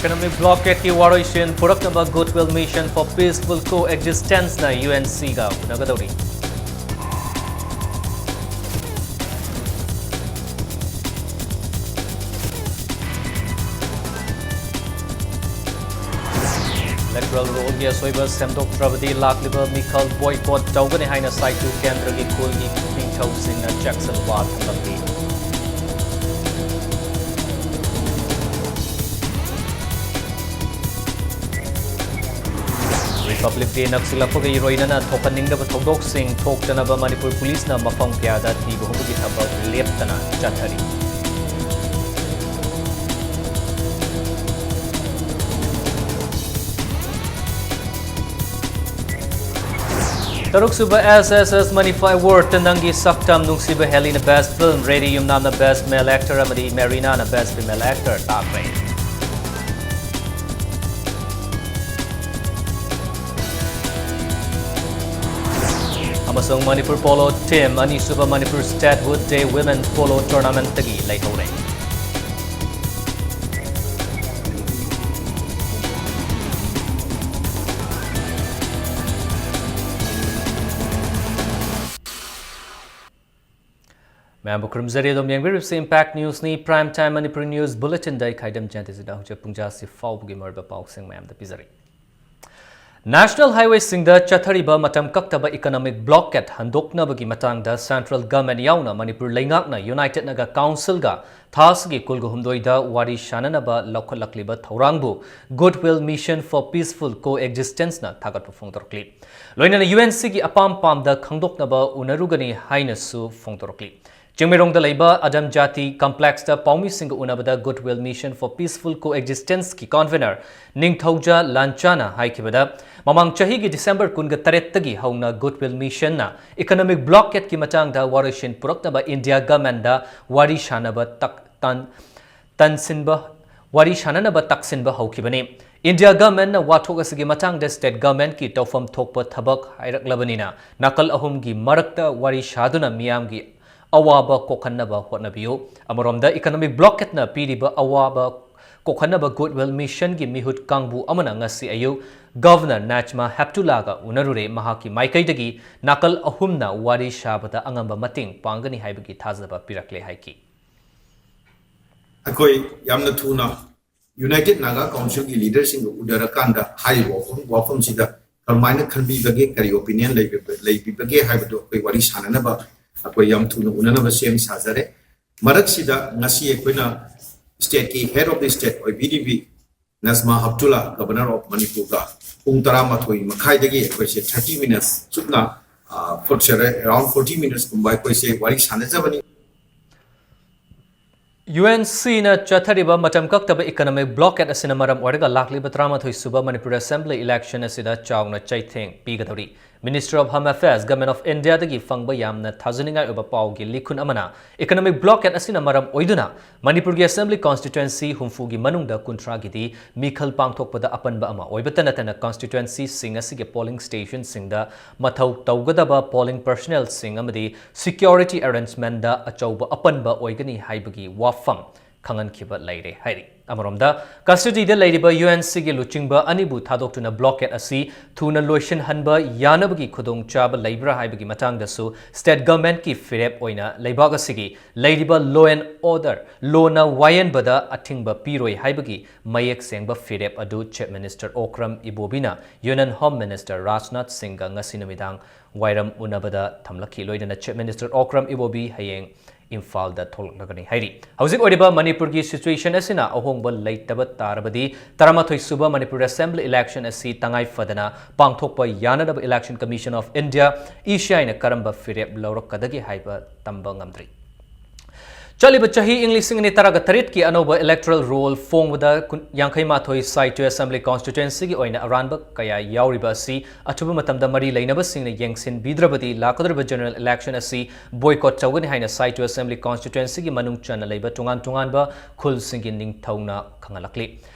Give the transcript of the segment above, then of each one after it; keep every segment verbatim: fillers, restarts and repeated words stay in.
Economic blockade ꯀꯤ ꯋꯥꯔꯣꯏꯁꯤꯟ ꯄꯨꯔꯛꯅꯕ Goodwill Mission for Peaceful Coexistence ꯅ ꯌꯨ ꯑꯦꯟ ꯁꯤ ꯒ ꯎꯅꯒꯗꯧꯔꯤ꯫ Electoral roll ꯒꯤ ꯑꯁꯣꯏꯕ ꯁꯦꯝꯗꯣꯛꯇ꯭ꯔꯕꯗꯤ ꯂꯥꯛꯂꯤꯕ ꯃꯤꯈꯜ boycott ꯇꯧꯒꯅꯤ ꯍꯥꯏꯅ ꯁꯥꯏꯇꯨ ꯀꯦꯟꯗ꯭ꯔꯒꯤ ꯈꯨꯜꯒꯤ ꯅꯤꯡꯊꯧꯁꯤꯡꯅ ꯆꯦꯛꯁꯤꯟꯋꯥ ꯊꯝꯂꯝꯃꯤ꯫ Republic Day ꯅꯛꯁꯤꯜꯂꯛꯄꯒ ꯏꯔꯣꯏꯅꯅ ꯊꯣꯛꯍꯟꯅꯤꯡꯗꯕ ꯊꯧꯗꯣꯛꯁꯤꯡ ꯊꯣꯛꯇꯅꯕ ꯃꯅꯤꯄꯨꯔ ꯄꯨꯂꯤꯁꯅ ꯃꯐꯝ ꯀꯌꯥꯗ ꯊꯤꯕ ꯍꯨꯝꯕꯒꯤ ꯊꯕꯛ ꯂꯦꯞꯇꯅ ꯆꯠꯊꯔꯤ꯫ ꯇꯔꯨꯛꯁꯨꯕ S S S Manipur Award ꯇ ꯅꯪꯒꯤ ꯁꯛꯇꯝ ꯅꯨꯡꯁꯤꯕ ꯍꯦꯂꯤꯅ Best Film, ꯔꯦꯗꯤ ꯌꯨꯝꯅꯥꯝꯅ Best Male Actor ꯑꯃꯗꯤ ꯃꯦꯔꯤꯅꯥꯅ Best Female Actor ꯇꯥꯈ꯭ꯔꯦ꯫ ꯑꯃꯁꯨꯡ ꯃꯅꯤꯄꯨꯔ polo team ꯑꯅꯤꯁꯨꯕ Manipur Statehood Day Women Polo Tournament ꯇꯒꯤ ꯂꯩꯍꯧꯔꯦ꯫ ꯃꯌꯥꯝꯕꯨ ꯈꯨꯔꯨꯝꯖꯔꯤ꯫ ꯑꯗꯨꯝ ꯌꯦꯡꯕꯤꯔꯤꯕꯁꯤ Impact News ꯅꯤ꯫ Prime Time Manipuri News Bulletin ꯗ ꯑꯩ ꯈꯥꯏꯗꯝ ꯖꯌꯟꯇꯁꯤꯗ ꯍꯧꯖꯤꯛ ꯄꯨꯡꯖꯥꯁꯤ ꯐꯥꯎꯕꯒꯤ ꯃꯔꯨꯑꯣꯏꯕ ꯄꯥꯎꯁꯤꯡ ꯃꯌꯥꯝꯗ ꯄꯤꯖꯔꯤ꯫ National highway ꯁꯤꯡꯗ ꯆꯠꯊꯔꯤꯕ ꯃꯇꯝ ꯀꯛꯇꯕ economic blockade ꯍꯟꯗꯣꯛꯅꯕꯒꯤ ꯃꯇꯥꯡꯗ central government ꯌꯥꯎꯅ ꯃꯅꯤꯄꯨꯔ ꯂꯩꯉꯥꯛꯅ United Naga Council ꯒ ꯊꯥ ꯑꯁꯤꯒꯤ ꯀꯨꯟꯒ ꯍꯨꯝꯗꯣꯏꯗ ꯋꯥꯔꯤ ꯁꯥꯅꯅꯕ ꯂꯧꯈꯠꯂꯛꯂꯤꯕ ꯊꯧꯔꯥꯡꯕꯨ Goodwill Mission for Peaceful Coexistence ꯅ ꯊꯥꯒꯠꯄ ꯐꯣꯡꯗꯣꯔꯛꯂꯤ꯫ ꯂꯣꯏꯅꯅ ꯌꯨ ꯑꯦꯟ ꯁꯤ ꯒꯤ ꯑꯄꯥꯝ ꯄꯥꯝꯗ ꯈꯪꯗꯣꯛꯅꯕ ꯎꯅꯔꯨꯒꯅꯤ ꯍꯥꯏꯅꯁꯨ ꯐꯣꯡꯗꯣꯔꯛꯂꯤ꯫ ꯆꯤꯡꯃꯩꯔꯣꯡꯗ ꯂꯩꯕ ꯑꯗꯝ ꯖꯥꯇꯤ complex ꯇ ꯄꯥꯎꯃꯤꯁꯤꯡꯒ ꯎꯅꯕꯗ Goodwill Mission for Peaceful Coexistence ꯀꯤ convener ꯅꯤꯡꯊꯧꯖꯥ ꯂꯥꯟꯆꯥꯅ ꯍꯥꯏꯈꯤꯕꯗ, ꯃꯃꯥꯡ ꯆꯍꯤꯒꯤ December ꯀꯨꯟꯒ ꯇꯔꯦꯠꯇꯒꯤ ꯍꯧꯅ Goodwill Mission ꯅ economic blockade ꯀꯤ ꯃꯇꯥꯡꯗ ꯋꯥꯔꯣꯏꯁꯤꯟ ꯄꯨꯔꯛꯅꯕ India government ꯗ ꯋꯥꯔꯤ ꯁꯥꯅꯕ ꯇꯛ-, ꯇꯥꯟ-, ꯇꯟꯁꯤꯟꯕ, ꯋꯥꯔꯤ ꯁꯥꯅꯅꯕ ꯇꯛꯁꯤꯟꯕ ꯍꯧꯈꯤꯕꯅꯤ꯫ India government ꯅ ꯋꯥꯊꯣꯛ ꯑꯁꯤꯒꯤ ꯃꯇꯥꯡꯗ state government ꯀꯤ ꯇꯧꯐꯝ ꯊꯣꯛꯄ ꯊꯕꯛ ꯍꯥꯏꯔꯛꯂꯕꯅꯤꯅ, ꯅꯥꯀꯜ ꯑꯍꯨꯝꯒꯤ ꯃꯔꯛꯇ ꯋꯥꯔꯤ ꯁꯥꯗꯨꯅ ꯃꯤꯌꯥꯝꯒꯤ ꯑꯋꯥꯕ ꯀꯣꯛꯍꯟꯅꯕ ꯍꯣꯠꯅꯕꯤꯌꯨ꯫ ꯑꯃꯔꯣꯝꯗ economic blockade ꯅ ꯄꯤꯔꯤꯕ ꯑꯋꯥꯕ ꯀꯣꯛꯍꯟꯅꯕ Goodwill Missionꯒꯤ ꯃꯤꯍꯨꯠ ꯀꯥꯡꯕꯨ ꯑꯃꯅ ꯉꯁꯤ ꯑꯌꯨꯛ Governor Najma Heptullahꯒ ꯎꯅꯔꯨꯔꯦ꯫ ꯃꯍꯥꯛꯀꯤ ꯃꯥꯏꯀꯩꯗꯒꯤ ꯅꯥꯀꯜ ꯑꯍꯨꯝꯅ ꯋꯥꯔꯤ ꯁꯥꯕꯗ ꯑꯉꯝꯕ ꯃꯇꯦꯡ ꯄꯥꯡꯒꯅꯤ ꯍꯥꯏꯕꯒꯤ ꯊꯥꯖꯕ ꯄꯤꯔꯛꯂꯦ ꯍꯥꯏꯈꯤ꯫ ꯑꯩꯈꯣꯏ ꯌꯥꯝꯅ ꯊꯨꯅ United Naga Councilꯒꯤ leaderꯁꯤꯡꯒ ꯎꯅꯔꯀꯥꯟꯗ ꯍꯥꯏꯔꯤꯕ ꯋꯥꯐꯝ, ꯋꯥꯐꯝꯁꯤꯗ ꯀꯔꯝꯍꯥꯏꯅ ꯈꯟꯕꯤꯕꯒꯦ, ꯀꯔꯤ opinion ꯂꯩꯕꯤꯕ-, ꯂꯩꯕꯤꯕꯒꯦ ꯍꯥꯏꯕꯗꯨ ꯑꯩꯈꯣꯏ ꯋꯥꯔꯤ ꯁꯥꯟꯅꯅꯕ ꯑꯩꯈꯣꯏ ꯌꯥꯝ ꯊꯨꯅ ꯎꯅꯅꯕ ꯁꯦꯝ ꯁꯥꯖꯔꯦ꯫ ꯃꯔꯛꯁꯤꯗ ꯉꯁꯤ ꯑꯩꯈꯣꯏꯅ stateꯀꯤ head of the state ꯑꯣꯏꯕꯤꯔꯤꯕꯤ Najma ꯍꯞꯇꯨꯜꯂꯥ, Governor of ꯃꯅꯤꯄꯨꯔꯒ ꯄꯨꯡ ꯇꯔꯥꯃꯥꯊꯣꯏ ꯃꯈꯥꯏꯗꯒꯤ ꯑꯩꯈꯣꯏꯁꯦ thirty minutes ꯆꯨꯞꯅ, ꯑ, ꯐꯣꯔ-, around forty minutesꯀꯨꯝꯕ ꯑꯩꯈꯣꯏꯁꯦ ꯋꯥꯔꯤ ꯁꯥꯟꯅꯖꯕꯅꯤ꯫ UNCꯅ ꯆꯠꯊꯔꯤꯕ ꯃꯇꯝ ꯀꯛꯇꯕ economic blockade ꯑꯁꯤꯅ ꯃꯔꯝ ꯑꯣꯏꯔꯒ ꯂꯥꯛꯂꯤꯕ ꯇꯔꯥꯃꯥꯊꯣꯏ ꯁꯨꯕ ꯃꯅꯤꯄꯨꯔ Assembly election ꯑꯁꯤꯗ ꯆꯥꯎꯅ ꯆꯩꯊꯦꯡ ꯄꯤꯒꯗꯧꯔꯤ꯫ Ministry of Home Affairs, Government of Indiaꯗꯒꯤ ꯐꯪꯕ ꯌꯥꯝꯅ ꯊꯥꯖꯅꯤꯡꯉꯥꯏ ꯑꯣꯏꯕ ꯄꯥꯎꯒꯤ ꯂꯤꯈꯨꯟ ꯑꯃꯅ economic blockade ꯑꯁꯤꯅ ꯃꯔꯝ ꯑꯣꯏꯗꯨꯅ ꯃꯅꯤꯄꯨꯔꯒꯤ Assembly constituency ꯍꯨꯝꯐꯨꯒꯤ ꯃꯅꯨꯡꯗ ꯀꯨꯟꯊ꯭ꯔꯥꯒꯤꯗꯤ ꯃꯤꯈꯜ ꯄꯥꯡꯊꯣꯛꯄꯗ ꯑꯄꯟꯕ ꯑꯃ ꯑꯣꯏꯕꯇ ꯅꯠꯇꯅ constituencyꯁꯤꯡ ꯑꯁꯤꯒꯤ polling stationꯁꯤꯡꯗ ꯃꯊꯧ ꯇꯧꯒꯗꯕ polling personnelꯁꯤꯡ ꯑꯃꯗꯤ security arrangementꯗ ꯑꯆꯧꯕ ꯑꯄꯟꯕ ꯑꯣꯏꯒꯅꯤ ꯍꯥꯏꯕꯒꯤ ꯋꯥꯐꯝ ꯈꯪꯍꯟꯈꯤꯕ ꯂꯩꯔꯦ ꯍꯥꯏꯔꯤ꯫ ꯑꯃꯔꯣꯝꯗ, custodyꯗ ꯂꯩꯔꯤꯕ UNCꯒꯤ ꯂꯨꯆꯤꯡꯕ ꯑꯅꯤꯕꯨ ꯊꯥꯗꯣꯛꯇꯨꯅ blockade ꯑꯁꯤ ꯊꯨꯅ ꯂꯣꯏꯁꯤꯟꯍꯟꯕ ꯌꯥꯅꯕꯒꯤ ꯈꯨꯗꯣꯡꯆꯥꯕ ꯂꯩꯕ꯭ꯔꯥ ꯍꯥꯏꯕꯒꯤ ꯃꯇꯥꯡꯗꯁꯨ state governmentꯀꯤ ꯐꯤꯔꯦꯞ ꯑꯣꯏꯅ ꯂꯩꯕꯥꯛ ꯑꯁꯤꯒꯤ ꯂꯩꯔꯤꯕ law and order, ꯂꯣꯅ ꯋꯥꯌꯦꯟꯕꯗ ꯑꯊꯤꯡꯕ ꯄꯤꯔꯣꯏ ꯍꯥꯏꯕꯒꯤ ꯃꯌꯦꯛ ꯁꯦꯡꯕ ꯐꯤꯔꯦꯞ ꯑꯗꯨ Chief Minister Okram Ibobiꯅ Union Home Minister Rajnath Singhꯒ ꯉꯁꯤ ꯅꯨꯃꯤꯗꯥꯡ ꯋꯥꯏꯔꯝ ꯎꯅꯕꯗ ꯊꯝꯂꯛꯈꯤ꯫ ꯂꯣꯏꯅꯅ Chief Minister Okram Ibobi ꯍꯌꯦꯡ ꯏꯝꯐꯥꯜꯗ ꯊꯣꯛꯂꯛꯂꯒꯅꯤ ꯍꯥꯏꯔꯤ꯫ ꯍꯧꯖꯤꯛ ꯑꯣꯏꯔꯤꯕ ꯃꯅꯤꯄꯨꯔꯒꯤ situation ꯑꯁꯤꯅ ꯑꯍꯣꯡꯕ ꯂꯩꯇꯕ ꯇꯥꯔꯕꯗꯤ, ꯇꯔꯥꯃꯥꯊꯣꯏ ꯁꯨꯕ ꯃꯅꯤꯄꯨꯔ Assembly election ꯑꯁꯤ ꯇꯉꯥꯏ ꯐꯗꯅ ꯄꯥꯡꯊꯣꯛꯄ ꯌꯥꯅꯅꯕ Election Commission of India, ECIꯅ ꯀꯔꯝꯕ ꯐꯤꯔꯦꯞ ꯂꯧꯔꯛꯀꯗꯒꯦ ꯍꯥꯏꯕ ꯇꯝꯕ ꯉꯝꯗ꯭ꯔꯤ꯫ ꯆꯠꯂꯤꯕ ꯆꯍꯤ ꯏꯪ ꯂꯤꯁꯤꯡ ꯑꯅꯤ ꯇꯔꯥꯒ ꯇꯔꯦꯠꯀꯤ ꯑꯅꯧꯕ electoral roll ꯐꯣꯡꯕꯗ ꯀꯨꯟ-, ꯌꯥꯡꯈꯩ ꯃꯥꯊꯣꯏ ꯁꯥꯏꯇꯨ Assembly constituencyꯒꯤ ꯑꯣꯏꯅ ꯑꯔꯥꯟꯕ ꯀꯌꯥ ꯌꯥꯎꯔꯤꯕ ꯑꯁꯤ ꯑꯊꯨꯕ ꯃꯇꯝꯗ ꯃꯔꯤ ꯂꯩꯅꯕꯁꯤꯡꯅ ꯌꯦꯡꯁꯤꯟꯕꯤꯗ꯭ꯔꯕꯗꯤ ꯂꯥꯛꯀꯗꯧꯔꯤꯕ general election ꯑꯁꯤ boycott ꯇꯧꯒꯅꯤ ꯍꯥꯏꯅ ꯁꯥꯏꯇꯨ Assembly constituencyꯒꯤ ꯃꯅꯨꯡ ꯆꯟꯅ ꯂꯩꯕ ꯇꯣꯉꯥꯟ ꯇꯣꯉꯥꯟꯕ ꯈꯨꯜꯁꯤꯡꯒꯤ ꯅꯤꯡꯊꯧꯅ ꯈꯪꯍꯜꯂꯛꯂꯤ꯫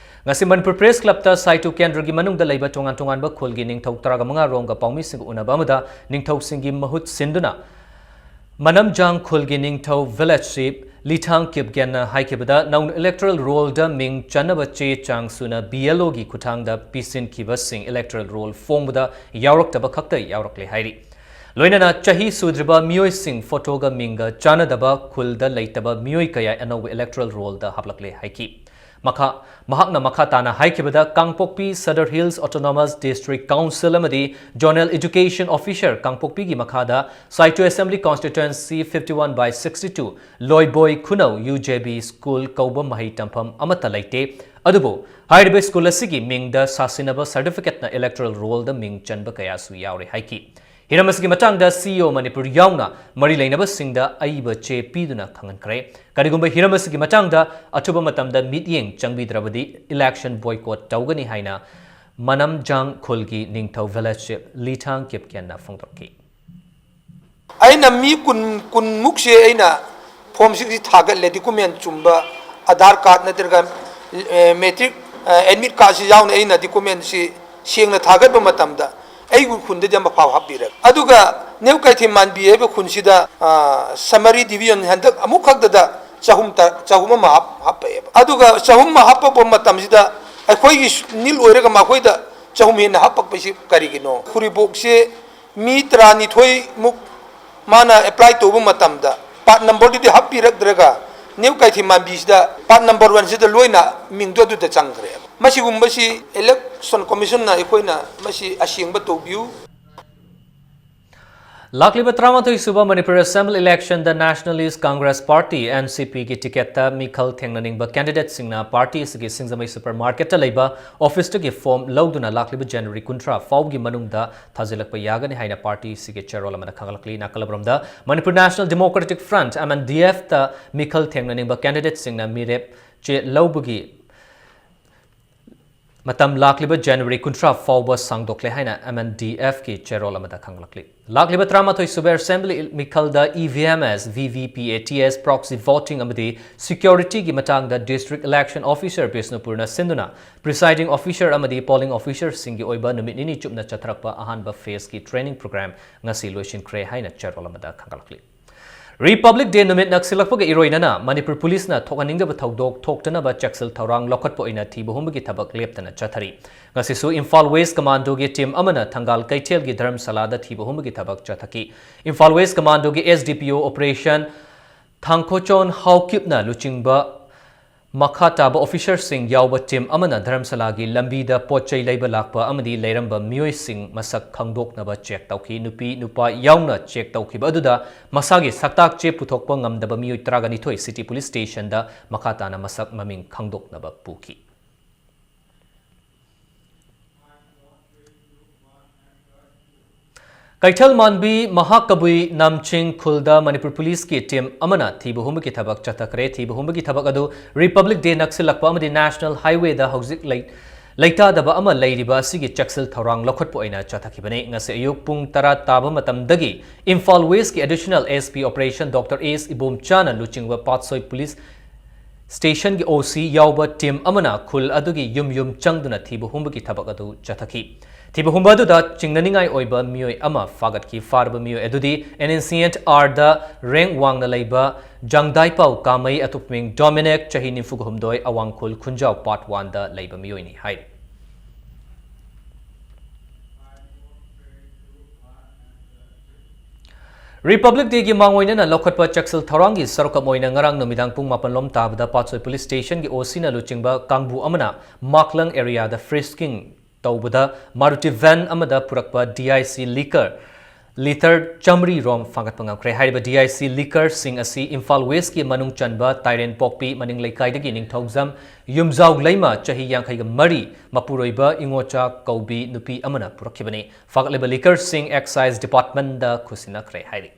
ꯉꯁꯤ ꯃꯅꯤꯄꯨꯔ Press Clubꯇ ꯁꯥꯏꯇꯨ ꯀꯦꯟꯗ꯭ꯔꯒꯤ ꯃꯅꯨꯡꯗ ꯂꯩꯕ ꯇꯣꯉꯥꯟ ꯇꯣꯉꯥꯟꯕ ꯈꯨꯜꯒꯤ ꯅꯤꯡꯊꯧ ꯇꯔꯥꯃꯉꯥ ꯔꯣꯝꯒ ꯄꯥꯎꯃꯤꯁꯤꯡꯒ ꯎꯅꯕ ꯑꯃꯗ ꯅꯤꯡꯊꯧꯁꯤꯡꯒꯤ ꯃꯍꯨꯠ ꯁꯤꯟꯗꯨꯅ ꯃꯅꯝꯖꯥꯡ ꯈꯨꯜꯒꯤ ꯅꯤꯡꯊꯧ village chief ꯂꯤꯊꯥꯡ ꯀꯤꯞꯒꯦꯟꯅ ꯍꯥꯏꯈꯤꯕꯗ, ꯅꯧꯅ electoral rollꯗ ꯃꯤꯡ ꯆꯟꯅꯕ ꯆꯦ ꯆꯥꯡ ꯁꯨꯅ BLOꯒꯤ ꯈꯨꯠꯊꯥꯡꯗ ꯄꯤꯁꯤꯟꯈꯤꯕꯁꯤꯡ electoral roll ꯐꯣꯡꯕꯗ ꯌꯥꯎꯔꯛꯇꯕ ꯈꯛꯇ ꯌꯥꯎꯔꯛꯂꯦ ꯍꯥꯏꯔꯤ꯫ ꯂꯣꯏꯅꯅ ꯆꯍꯤ ꯁꯨꯗ꯭ꯔꯤꯕ ꯃꯤꯑꯣꯏꯁꯤꯡ ꯐꯣꯇꯣꯒ ꯃꯤꯡꯒ ꯆꯥꯟꯅꯗꯕ ꯈꯨꯜꯗ ꯂꯩꯇꯕ ꯃꯤꯑꯣꯏ ꯀꯌꯥ ꯑꯅꯧꯕ electoral rollꯗ ꯍꯥꯞꯂꯛꯂꯦ ꯍꯥꯏꯈꯤ꯫ ꯃꯈꯥ, ꯃꯍꯥꯛꯅ ꯃꯈꯥ ꯇꯥꯅ ꯍꯥꯏꯈꯤꯕꯗ, ꯀꯥꯡꯄꯣꯛꯄꯤ Sadar Hills Autonomous District Council ꯑꯃꯗꯤ Zonal Education Officer ꯀꯥꯡꯄꯣꯛꯄꯤꯒꯤ ꯃꯈꯥꯗ Saito Assembly Constituency fifty one by sixty two ꯂꯣꯏꯕꯣꯏ ꯈꯨꯅꯧ UJB school ꯀꯧꯕ ꯃꯍꯩ ꯇꯝꯐꯝ ꯑꯃꯠꯇ ꯂꯩꯇꯦ꯫ ꯑꯗꯨꯕꯨ ꯍꯥꯏꯔꯤꯕ school ꯑꯁꯤꯒꯤ ꯃꯤꯡꯗ ꯁꯥꯁꯤꯟꯅꯕ certificateꯅ electoral rollꯗ ꯃꯤꯡ ꯆꯟꯕ ꯀꯌꯥꯁꯨ ꯌꯥꯎꯔꯦ ꯍꯥꯏꯈꯤ꯫ ꯍꯤꯔꯝ ꯑꯁꯤꯒꯤ ꯃꯇꯥꯡꯗ CEO ꯃꯅꯤꯄꯨꯔ ꯌꯥꯎꯅ ꯃꯔꯤ ꯂꯩꯅꯕꯁꯤꯡꯗ ꯑꯏꯕ ꯆꯦ ꯄꯤꯗꯨꯅ ꯈꯪꯍꯟꯈ꯭ꯔꯦ꯫ ꯀꯔꯤꯒꯨꯝꯕ ꯍꯤꯔꯝ ꯑꯁꯤꯒꯤ ꯃꯇꯥꯡꯗ ꯑꯊꯨꯕ ꯃꯇꯝꯗ ꯃꯤꯠꯌꯦꯡ ꯆꯪꯕꯤꯗ꯭ꯔꯕꯗꯤ election boycott ꯇꯧꯒꯅꯤ ꯍꯥꯏꯅ ꯃꯅꯝꯖꯥꯡ ꯈꯨꯜꯒꯤ ꯅꯤꯡꯊꯧ village chief ꯂꯤꯊꯥꯡ ꯀꯤꯞꯒꯦꯟꯅ ꯐꯣꯡꯗꯣꯛꯈꯤ꯫ ꯑꯩꯅ ꯃꯤ ꯀꯨꯟ, ꯀꯨꯟꯃꯨꯛꯁꯦ ꯑꯩꯅ form six ꯁꯤ ꯊꯥꯒꯠꯂꯦ, document ꯆꯨꯝꯕ, Aadhaar card ꯅꯠꯇ꯭ꯔꯒ, ꯑꯦ, matric, ꯑꯦ, admit cardꯁꯤ ꯌꯥꯎꯅ ꯑꯩꯅ documentꯁꯤ ꯁꯦꯡꯅ ꯊꯥꯒꯠꯄ ꯃꯇꯝꯗ ꯑꯩꯒꯤ ꯈꯨꯟꯗꯗꯤ ꯑꯃꯐꯥꯎ ꯍꯥꯞꯄꯤꯔꯦ꯫ ꯑꯗꯨꯒ ꯅ꯭ꯌꯨ ꯀꯩꯊꯦꯜ ꯃꯥꯟꯕꯤ ꯍꯥꯏꯕ ꯈꯨꯟꯁꯤꯗ, ꯑ, summary division ꯍꯟꯗꯛ ꯑꯃꯨꯛ ꯈꯛꯇꯗ ꯆꯍꯨꯝ ꯇ-, ꯆꯍꯨꯝ ꯑꯃ ꯍꯥꯞ-, ꯍꯥꯞꯄꯛꯑꯦꯕ꯫ ꯑꯗꯨꯒ ꯆꯍꯨꯝ ꯑꯃ ꯍꯥꯞꯄꯛꯄ ꯃꯇꯝꯁꯤꯗ ꯑꯩꯈꯣꯏꯒꯤ ꯅꯤꯜ ꯑꯣꯏꯔꯒ ꯃꯈꯣꯏꯗ ꯆꯍꯨꯝ ꯍꯦꯟꯅ ꯍꯥꯞꯄꯛꯄꯁꯤ ꯀꯔꯤꯒꯤꯅꯣ? ꯈꯨꯔꯤꯕꯣꯛꯁꯦ ꯃꯤ ꯇꯔꯥꯅꯤꯊꯣꯏꯃꯨꯛ ꯃꯥꯅ apply ꯇꯧꯕ ꯃꯇꯝꯗ part numberꯗꯨꯗꯤ ꯍꯥꯞꯄꯤꯔꯛꯇ꯭ꯔꯒ ꯅ꯭ꯌꯨ ꯀꯩꯊꯦꯜ ꯃꯥꯟꯕꯤꯁꯤꯗ part number oneꯁꯤꯗ ꯂꯣꯏꯅ ꯃꯤꯡꯗꯣ ꯑꯗꯨꯗ ꯆꯪꯈ꯭ꯔꯦꯕ꯫ ꯃꯁꯤꯒꯨꯝꯕꯁꯤ election commissionꯅ ꯑꯩꯈꯣꯏꯅ ꯃꯁꯤ ꯑꯁꯦꯡꯕ ꯇꯧꯕꯤꯌꯨ꯫ ꯂꯥꯛꯂꯤꯕ ꯇꯔꯥꯃꯥꯊꯣꯏ ꯁꯨꯕ Manipur Assembly electionꯗ Nationalist Congress Party, NCPꯒꯤ ticketꯇ ꯃꯤꯈꯜ ꯊꯦꯡꯅꯅꯤꯡꯕ candidateꯁꯤꯡꯅ party ꯑꯁꯤꯒꯤ ꯁꯤꯡꯖꯃꯩ supermarketꯇ ꯂꯩꯕ officeꯇꯒꯤ form ꯂꯧꯗꯨꯅ ꯂꯥꯛꯂꯤꯕ January ꯀꯨꯟꯊ꯭ꯔꯥ ꯐꯥꯎꯕꯒꯤ ꯃꯅꯨꯡꯗ ꯊꯥꯖꯤꯜꯂꯛꯄ ꯌꯥꯒꯅꯤ ꯍꯥꯏꯅ party ꯑꯁꯤꯒꯤ ꯆꯦꯔꯣꯜ ꯑꯃꯅ ꯈꯪꯍꯜꯂꯛꯂꯤ꯫ ꯅꯥꯀꯜ ꯑꯃꯔꯣꯝꯗ, ꯃꯅꯤꯄꯨꯔ National Democratic Front, MNDFꯇ ꯃꯤꯈꯜ ꯊꯦꯡꯅꯅꯤꯡꯕ candidateꯁꯤꯡꯅ ꯃꯤꯔꯦꯞ ꯆꯦ ꯂꯧꯕꯒꯤ ꯃꯇꯝ ꯂꯥꯛꯂꯤꯕ January ꯀꯨꯟꯊ꯭ꯔꯥ ꯐꯥꯎꯕ ꯁꯥꯡꯗꯣꯛꯂꯦ ꯍꯥꯏꯅ MNDFꯀꯤ ꯆꯦꯔꯣꯜ ꯑꯃꯗ ꯈꯪꯂꯛꯂꯤ꯫ ꯂꯥꯛꯂꯤꯕ ꯇꯔꯥꯃꯥꯊꯣꯏ ꯁꯨꯕ Assembly ꯃꯤꯈꯜꯗ EVMS, VVPATs, proxy voting ꯑꯃꯗꯤ securityꯒꯤ ꯃꯇꯥꯡꯗ District Election Officer ꯕꯤꯁꯅꯨꯄꯨꯔꯅ ꯁꯤꯟꯗꯨꯅ presiding officer ꯑꯃꯗꯤ polling officerꯁꯤꯡꯒꯤ ꯑꯣꯏꯕ ꯅꯨꯃꯤꯠ ꯅꯤꯅꯤ ꯆꯨꯞꯅ ꯆꯠꯊꯔꯛꯄ ꯑꯍꯥꯟꯕ phaseꯀꯤ training program ꯉꯁꯤ ꯂꯣꯏꯁꯤꯟꯈ꯭ꯔꯦ ꯍꯥꯏꯅ ꯆꯦꯔꯣꯜ ꯑꯃꯗ ꯈꯪꯒꯠꯂꯛꯂꯤ꯫ Republic Day ꯅꯨꯃꯤꯠ ꯅꯛꯁꯤꯜꯂꯛꯄꯒ ꯏꯔꯣꯏꯅꯅ ꯃꯅꯤꯄꯨꯔ ꯄꯨꯂꯤꯁꯅ ꯊꯣꯛꯍꯟꯅꯤꯡꯗꯕ ꯊꯧꯗꯣꯛ ꯊꯣꯛꯇꯅꯕ ꯆꯦꯛꯁꯤꯜ ꯊꯧꯔꯥꯡ ꯂꯧꯈꯠꯄ ꯑꯣꯏꯅ ꯊꯤꯕ ꯍꯨꯝꯕꯒꯤ ꯊꯕꯛ ꯂꯦꯞꯇꯅ ꯆꯠꯊꯔꯤ꯫ ꯉꯁꯤꯁꯨ ꯏꯝꯐꯥꯜ ꯋꯦꯁ ꯀꯃꯥꯟꯗꯣꯒꯤ ꯇꯤꯝ ꯑꯃꯅ ꯊꯪꯒꯥꯜ ꯀꯩꯊꯦꯜꯒꯤ ꯙꯔꯝꯁꯥꯂꯥꯗ ꯊꯤꯕ ꯍꯨꯝꯕꯒꯤ ꯊꯕꯛ ꯆꯠꯊꯈꯤ꯫ ꯏꯝꯐꯥꯜ ꯋꯦꯁ ꯀꯃꯥꯟꯗꯣꯒꯤ S D P O operation Thangkhochon ꯍꯥꯎꯀꯤꯞꯅ ꯂꯨꯆꯤꯡꯕ ꯃꯈꯥ ꯇꯥꯕ ꯑꯣꯐꯤꯁꯔꯁꯤꯡ ꯌꯥꯎꯕ ꯇꯤꯝ ꯑꯃꯅ ꯙꯔꯝꯁꯥꯂꯥꯒꯤ ꯂꯝꯕꯤꯗ ꯄꯣꯠ ꯆꯩ ꯂꯩꯕ ꯂꯥꯛꯄ ꯑꯃꯗꯤ ꯂꯩꯔꯝꯕ ꯃꯤꯑꯣꯏꯁꯤꯡ ꯃꯁꯛ ꯈꯪꯗꯣꯛꯅꯕ ꯆꯦꯛ ꯇꯧꯈꯤ꯫ ꯅꯨꯄꯤ ꯅꯨꯄꯥ ꯌꯥꯎꯅ ꯆꯦꯛ ꯇꯧꯈꯤꯕ ꯑꯗꯨꯗ ꯃꯁꯥꯒꯤ ꯁꯛꯇꯥꯛ ꯆꯦ ꯄꯨꯊꯣꯛꯄ ꯉꯝꯗꯕ ꯃꯤꯑꯣꯏ ꯇꯔꯥꯒ ꯅꯤꯊꯣꯏ ꯁꯤꯇꯤ ꯄꯨꯂꯤꯁ ꯁ꯭ꯇꯦꯁꯟꯗ ꯃꯈꯥ ꯇꯥꯅ ꯃꯁꯛ ꯃꯃꯤꯡ ꯈꯪꯗꯣꯛꯅꯕ ꯄꯨꯈꯤ꯫ ꯀꯩꯊꯦꯜ ꯃꯥꯟꯕꯤ ꯃꯍꯥꯀꯕꯨꯏ ꯅꯥꯝꯆꯤꯡ ꯈꯨꯜꯗ ꯃꯅꯤꯄꯨꯔ ꯄꯨꯂꯤꯁꯀꯤ ꯇꯤꯝ ꯑꯃꯅ ꯊꯤꯕ ꯍꯨꯝꯕꯒꯤ ꯊꯕꯛ ꯆꯠꯊꯈ꯭ꯔꯦ꯫ ꯊꯤꯕ ꯍꯨꯝꯕꯒꯤ ꯊꯕꯛ ꯑꯗꯨ ꯔꯤꯄꯕ꯭ꯂꯤꯛ ꯗꯦ ꯅꯛꯁꯤꯜꯂꯛꯄ ꯑꯃꯗꯤ ꯅꯦꯁꯅꯦꯜ ꯍꯥꯏꯋꯦꯗ ꯍꯧꯖꯤꯛ ꯂꯩ-, ꯂꯩꯇꯥꯗꯕ ꯑꯃ ꯂꯩꯔꯤꯕ ꯑꯁꯤꯒꯤ ꯆꯦꯛꯁꯤꯜ ꯊꯧꯔꯥꯡ ꯂꯧꯈꯠꯄ ꯑꯣꯏꯅ ꯆꯠꯊꯈꯤꯕꯅꯤ꯫ ꯉꯁꯤ ꯑꯌꯨꯛ ꯄꯨꯡ ꯇꯔꯥ ꯇꯥꯕ ꯃꯇꯝꯗꯒꯤ ꯏꯝꯐꯥꯜ ꯋꯦꯁꯀꯤ additional S P operation Doctor S ꯏꯕꯣꯝꯆꯥꯅ ꯂꯨꯆꯤꯡꯕ ꯄꯥꯠꯁꯣꯏ ꯄꯨꯂꯤꯁ ꯁ꯭ꯇꯦꯁꯟꯒꯤ O C ꯌꯥꯎꯕ ꯇꯤꯝ ꯑꯃꯅ ꯈꯨꯜ ꯑꯗꯨꯒꯤ ꯌꯨꯝ ꯌꯨꯝ ꯆꯪꯗꯨꯅ ꯊꯤꯕ ꯍꯨꯝꯕꯒꯤ ꯊꯕꯛ ꯑꯗꯨ ꯆꯠꯊꯈꯤ꯫ ꯊꯤꯕ ꯍꯨꯝꯕ ꯑꯗꯨꯗ ꯆꯤꯡꯅꯅꯤꯡꯉꯥꯏ ꯑꯣꯏꯕ ꯃꯤꯑꯣꯏ ꯑꯃ ꯐꯥꯒꯠꯈꯤ꯫ ꯐꯥꯔꯕ ꯃꯤꯑꯣꯏ ꯑꯗꯨꯗꯤ N N C N R ꯗ ꯔꯦꯡꯛ ꯋꯥꯡꯅ ꯂꯩꯕ ꯖꯥꯡꯗꯥꯏꯄꯥꯎ ꯀꯥꯃꯩ, ꯑꯇꯣꯞꯄ ꯃꯤꯡ ꯗꯣꯃꯤꯅꯤꯛ, ꯆꯍꯤ ꯅꯤꯐꯨꯒ ꯍꯨꯝꯗꯣꯏ, ꯑꯋꯥꯡꯈꯨꯜ ꯈꯨꯟꯖꯥꯎ ꯄꯥꯔꯠ ꯋꯥꯟꯗ ꯂꯩꯕ ꯃꯤꯑꯣꯏꯅꯤ ꯍꯥꯏꯔꯤ꯫ ꯔꯤꯄꯕ꯭ꯂꯤꯛ ꯗꯦꯒꯤ ꯃꯥꯡꯑꯣꯏꯅꯅ ꯂꯧꯈꯠꯄ ꯆꯦꯛꯁꯤꯜ ꯊꯧꯔꯥꯡꯒꯤ ꯁꯔꯨꯛ ꯑꯃ ꯑꯣꯏꯅ ꯉꯔꯥꯡ ꯅꯨꯃꯤꯗꯥꯡ ꯄꯨꯡ ꯃꯥꯄꯟ ꯂꯣꯝ ꯇꯥꯕꯗ ꯄꯥꯠꯁꯣꯏ ꯄꯨꯂꯤꯁ ꯁ꯭ꯇꯦꯁꯟꯒꯤ O C ꯅ ꯂꯨꯆꯤꯡꯕ ꯀꯥꯡꯕꯨ ꯑꯃꯅ ꯃꯥꯛꯂꯪ ꯑꯦꯔꯤꯌꯥꯗ ꯐ꯭ꯔꯤꯁꯀꯤꯡ ꯇꯧꯕꯗ ꯃꯥꯔꯨꯇꯤ ꯚꯦꯟ ꯑꯃꯗ ꯄꯨꯔꯛꯄ D I C ꯂꯤꯀꯔ ꯂꯤꯇꯔ ꯆꯥꯃꯔꯤ ꯔꯣꯝ ꯐꯥꯒꯠꯄ ꯉꯝꯈ꯭ꯔꯦ꯫ ꯍꯥꯏꯔꯤꯕ D I C ꯂꯤꯀꯔꯁꯤꯡ ꯑꯁꯤ ꯏꯝꯐꯥꯜ ꯋꯦꯁꯀꯤ ꯃꯅꯨꯡ ꯆꯟꯕ ꯇꯥꯏꯔꯦꯟꯄꯣꯛꯄꯤ, ꯃꯅꯤꯡ ꯂꯩꯀꯥꯏꯗꯒꯤ ꯅꯤꯡꯊꯧꯖꯝ, ꯌꯨꯝꯖꯥꯎ ꯂꯩꯃ, ꯆꯍꯤ ꯌꯥꯡꯈꯩꯒ ꯃꯔꯤ, ꯃꯄꯨꯔꯣꯏꯕ ꯏꯉꯣꯆꯥ ꯀꯧꯕꯤ ꯅꯨꯄꯤ ꯑꯃꯅ ꯄꯨꯔꯛꯈꯤꯕꯅꯤ꯫ ꯐꯥꯒꯠꯂꯤꯕ ꯂꯤꯀꯔꯁꯤꯡ ꯑꯦꯛꯁꯥꯏꯖ ꯗꯤꯄꯥꯔꯠꯃꯦꯟꯗ ꯈꯨꯠꯁꯤꯟꯅꯈ꯭ꯔꯦ ꯍꯥꯏꯔꯤ꯫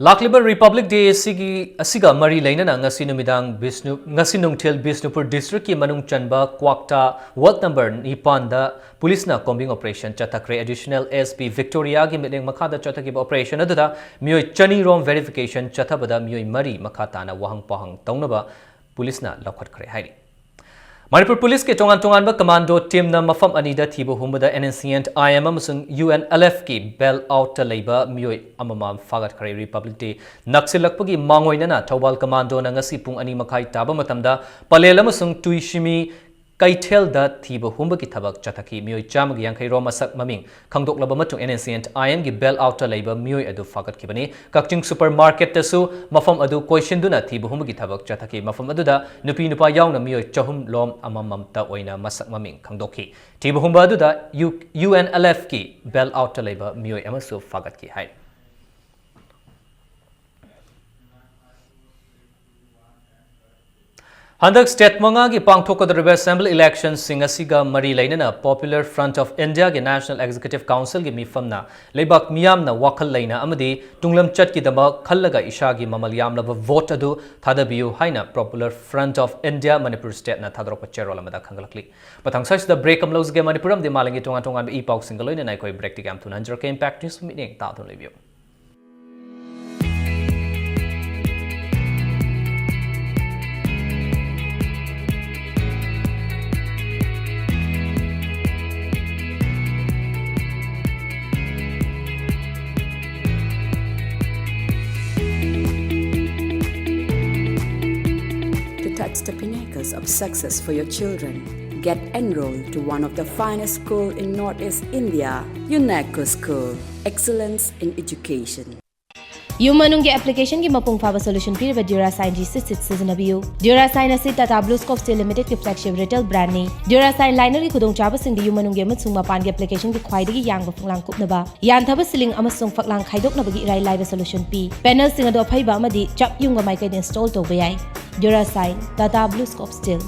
ꯂꯥꯛꯂꯤꯕ ꯔꯤꯄꯕ꯭ꯂꯤꯛ ꯗꯦ ꯑꯁꯤꯒꯤ, ꯑꯁꯤꯒ ꯃꯔꯤ ꯂꯩꯅꯅ ꯉꯁꯤ ꯅꯨꯃꯤꯗꯥꯡ ꯕꯤꯁꯅꯨ-, ꯉꯁꯤ ꯅꯨꯡꯊꯤꯜ ꯕꯤꯁꯅꯨꯄꯨꯔ ꯗꯤꯁꯇ꯭ꯔꯤꯛꯀꯤ ꯃꯅꯨꯡ ꯆꯟꯕ ꯀ꯭ꯋꯥꯛꯇꯥ ꯋꯥꯔꯗ ꯅꯝꯕꯔ ꯅꯤꯄꯥꯟꯗ ꯄꯨꯂꯤꯁꯅ ꯀꯣꯝꯕꯤꯡ ꯑꯣꯄꯔꯦꯁꯟ ꯆꯠꯊꯈ꯭ꯔꯦ꯫ ꯑꯦꯗꯤꯁꯅꯦꯜ S P ꯚꯤꯛꯇꯣꯔꯤꯌꯥꯒꯤ ꯃꯤꯠꯌꯦꯡ ꯃꯈꯥꯗ ꯆꯠꯊꯈꯤꯕ ꯑꯣꯄꯔꯦꯁꯟ ꯑꯗꯨꯗ ꯃꯤꯑꯣꯏ ꯆꯅꯤ ꯔꯣꯝ ꯚꯦꯔꯤꯐꯤꯀꯦꯁꯟ ꯆꯠꯊꯕꯗ ꯃꯤꯑꯣꯏ ꯃꯔꯤ ꯃꯈꯥ ꯇꯥꯅ ꯋꯥꯍꯪ ꯄꯥꯎꯍꯪ ꯇꯧꯅꯕ ꯄꯨꯂꯤꯁꯅ ꯂꯧꯈꯠꯈ꯭ꯔꯦ ꯍꯥꯏꯔꯤ꯫ ꯃꯅꯤꯄꯨꯔ ꯄꯨꯂꯤꯁꯀꯤ ꯇꯣꯉꯥꯟ ꯇꯣꯉꯥꯟꯕ ꯀꯃꯥꯟꯗꯣ ꯇꯤꯝꯅ ꯃꯐꯝ ꯑꯅꯤꯗ ꯊꯤꯕ ꯍꯨꯝꯕꯗ NSCN-IM ꯑꯃꯁꯨꯡ UNLF-ꯀꯤ ꯕꯦꯜ ꯑꯥꯎꯠꯇ ꯂꯩꯕ ꯃꯤꯑꯣꯏ ꯑꯃꯃꯝ ꯐꯥꯒꯠꯈ꯭ꯔꯦ꯫ ꯔꯤꯄꯕ꯭ꯂꯤꯛ ꯗꯦ ꯅꯛꯁꯤꯜꯂꯛꯄꯒꯤ ꯃꯥꯡꯑꯣꯏꯅꯅ ꯊꯧꯕꯥꯜ ꯀꯃꯥꯟꯗꯣꯅ ꯉꯁꯤ ꯄꯨꯡ ꯑꯅꯤ ꯃꯈꯥꯏ ꯇꯥꯕ ꯃꯇꯝꯗ ꯄꯂꯦꯜ ꯑꯃꯁꯨꯡ ꯇꯨꯏꯁꯤꯃꯤ ꯀꯩꯊꯦꯜꯗ ꯊꯤꯕ ꯍꯨꯝꯕꯒꯤ ꯊꯕꯛ ꯆꯠꯊꯈꯤ꯫ ꯃꯤꯑꯣꯏ ꯆꯥꯝꯃꯒ ꯌꯥꯡꯈꯩ ꯔꯣꯝ ꯃꯁꯛ ꯃꯃꯤꯡ ꯈꯪꯗꯣꯛꯂꯕ ꯃꯇꯨꯡ NSCN-IM-ꯒꯤ ꯕꯦꯜ ꯑꯥꯎꯠꯇ ꯂꯩꯕ ꯃꯤꯑꯣꯏ ꯑꯗꯨ ꯐꯥꯒꯠꯈꯤꯕꯅꯤ꯫ ꯀꯛꯆꯤꯡ ꯁꯨꯄꯔ ꯃꯥꯔꯀꯦꯠꯇꯁꯨ ꯃꯐꯝ ꯑꯗꯨ ꯀꯣꯏꯁꯤꯟꯗꯨꯅ ꯊꯤꯕ ꯍꯨꯝꯕꯒꯤ ꯊꯕꯛ ꯆꯠꯊꯈꯤ꯫ ꯃꯐꯝ ꯑꯗꯨꯗ ꯅꯨꯄꯤ ꯅꯨꯄꯥ ꯌꯥꯎꯅ ꯃꯤꯑꯣꯏ ꯆꯍꯨꯝ ꯂꯣꯝ ꯑꯃꯃꯝꯇ ꯑꯣꯏꯅ ꯃꯁꯛ ꯃꯃꯤꯡ ꯈꯪꯗꯣꯛꯈꯤ꯫ ꯊꯤꯕ ꯍꯨꯝꯕ ꯑꯗꯨꯗ UNLF-ꯀꯤ ꯕꯦꯜ ꯑꯥꯎꯠꯇ ꯂꯩꯕ ꯃꯤꯑꯣꯏ ꯑꯃꯁꯨ ꯐꯥꯒꯠꯈꯤ ꯍꯥꯏ꯫ ꯍꯟꯗꯛ ꯁ꯭ꯇꯦꯠ ꯃꯉꯥꯒꯤ ꯄꯥꯡꯊꯣꯛꯀꯗꯧꯔꯤꯕ ꯑꯦꯁꯦꯝꯕ꯭ꯂꯤ ꯏꯂꯦꯛꯁꯟꯁꯤꯡ ꯑꯁꯤꯒ ꯃꯔꯤ ꯂꯩꯅꯅ Popular Front of India-ꯒꯤ National Executive Council-ꯒꯤ ꯃꯤꯐꯝꯅ ꯂꯩꯕꯥꯛ ꯃꯤꯌꯥꯝꯅ ꯋꯥꯈꯜ ꯂꯩꯅ ꯑꯃꯗꯤ ꯇꯨꯡꯂꯝꯆꯠꯀꯤꯗꯃꯛ ꯈꯜꯂꯒ ꯏꯁꯥꯒꯤ ꯃꯃꯜ ꯌꯥꯝꯂꯕ ꯚꯣꯠ ꯑꯗꯨ ꯊꯥꯗꯕꯤꯌꯨ ꯍꯥꯏꯅ Popular Front of India Manipur State-ꯅ ꯊꯥꯗꯣꯔꯛꯄ ꯆꯦꯔꯣꯜ ꯑꯃꯗ ꯈꯪꯒꯠꯂꯛꯂꯤ꯫ ꯃꯊꯪ ꯁ꯭ꯋꯥꯏꯁꯤꯗ ꯕ꯭ꯔꯦꯛ ꯑꯃ ꯂꯧꯖꯒꯦ꯫ ꯃꯅꯤꯄꯨꯔ ꯑꯃꯗꯤ ꯃꯥꯂꯦꯝꯒꯤ ꯇꯣꯉꯥꯟ ꯇꯣꯉꯥꯟꯕ ꯏ ꯄꯥꯎꯁꯤꯡꯒ ꯂꯣꯏꯅꯅ ꯑꯩꯈꯣꯏ ꯕ꯭ꯔꯦꯛꯇꯒꯤ ꯌꯥꯝ ꯊꯨꯅ ꯍꯟꯖꯔꯛꯀꯦ꯫ Impact News ꯃꯤꯠꯌꯦꯡ ꯇꯥꯗꯨꯅ ꯂꯩꯕꯤꯌꯨ꯫ To touch the pinnacles of success for your children, get enrolled to one of the finest school in Northeast India, UNECO School. Excellence in education. ꯌꯨꯝ ꯃꯅꯨꯡꯒꯤ ꯑꯦꯄ꯭ꯂꯤꯀꯦꯁꯟꯒꯤ ꯃꯄꯨꯡ ꯐꯥꯕ ꯁꯣꯂꯨꯁꯟ ꯄꯤꯔꯤꯕ Durasine G C Sheet ꯁꯤꯖꯤꯟꯅꯕꯤꯌꯨ꯫ Durasine ꯑꯁꯤ Tata Blue Scope Steel Limited-ꯀꯤ flagship retail brand-ꯅꯤ꯫ Durasine liner-ꯒꯤ ꯈꯨꯗꯣꯡꯆꯥꯕꯁꯤꯡꯗꯤ ꯌꯨꯝ ꯃꯅꯨꯡꯒꯤ ꯑꯃꯁꯨꯡ ꯃꯄꯥꯟꯒꯤ ꯑꯦꯄ꯭ꯂꯤꯀꯦꯁꯟꯒꯤ ꯈ꯭ꯋꯥꯏꯗꯒꯤ ꯌꯥꯡꯕ ꯐꯛꯂꯥꯡ ꯀꯨꯞꯅꯕ, ꯌꯥꯟꯊꯕ ceiling ꯑꯃꯁꯨꯡ ꯐꯛꯂꯥꯡ ꯈꯥꯏꯗꯣꯛꯅꯕꯒꯤ ꯏꯔꯥꯏ ꯂꯥꯏꯕ ꯁꯣꯂꯨꯁꯟ ꯄꯤ꯫ ꯄꯦꯅꯦꯜꯁꯤꯡ ꯑꯗꯨ ꯑꯐꯩꯕ ꯑꯃꯗꯤ ꯆꯞ ꯌꯨꯡꯕ ꯃꯥꯏꯀꯩꯗ ꯏꯟꯁꯇꯣꯜ ꯇꯧꯕ ꯌꯥꯏ꯫ Durasine, Tata Blue Scope Steel꯫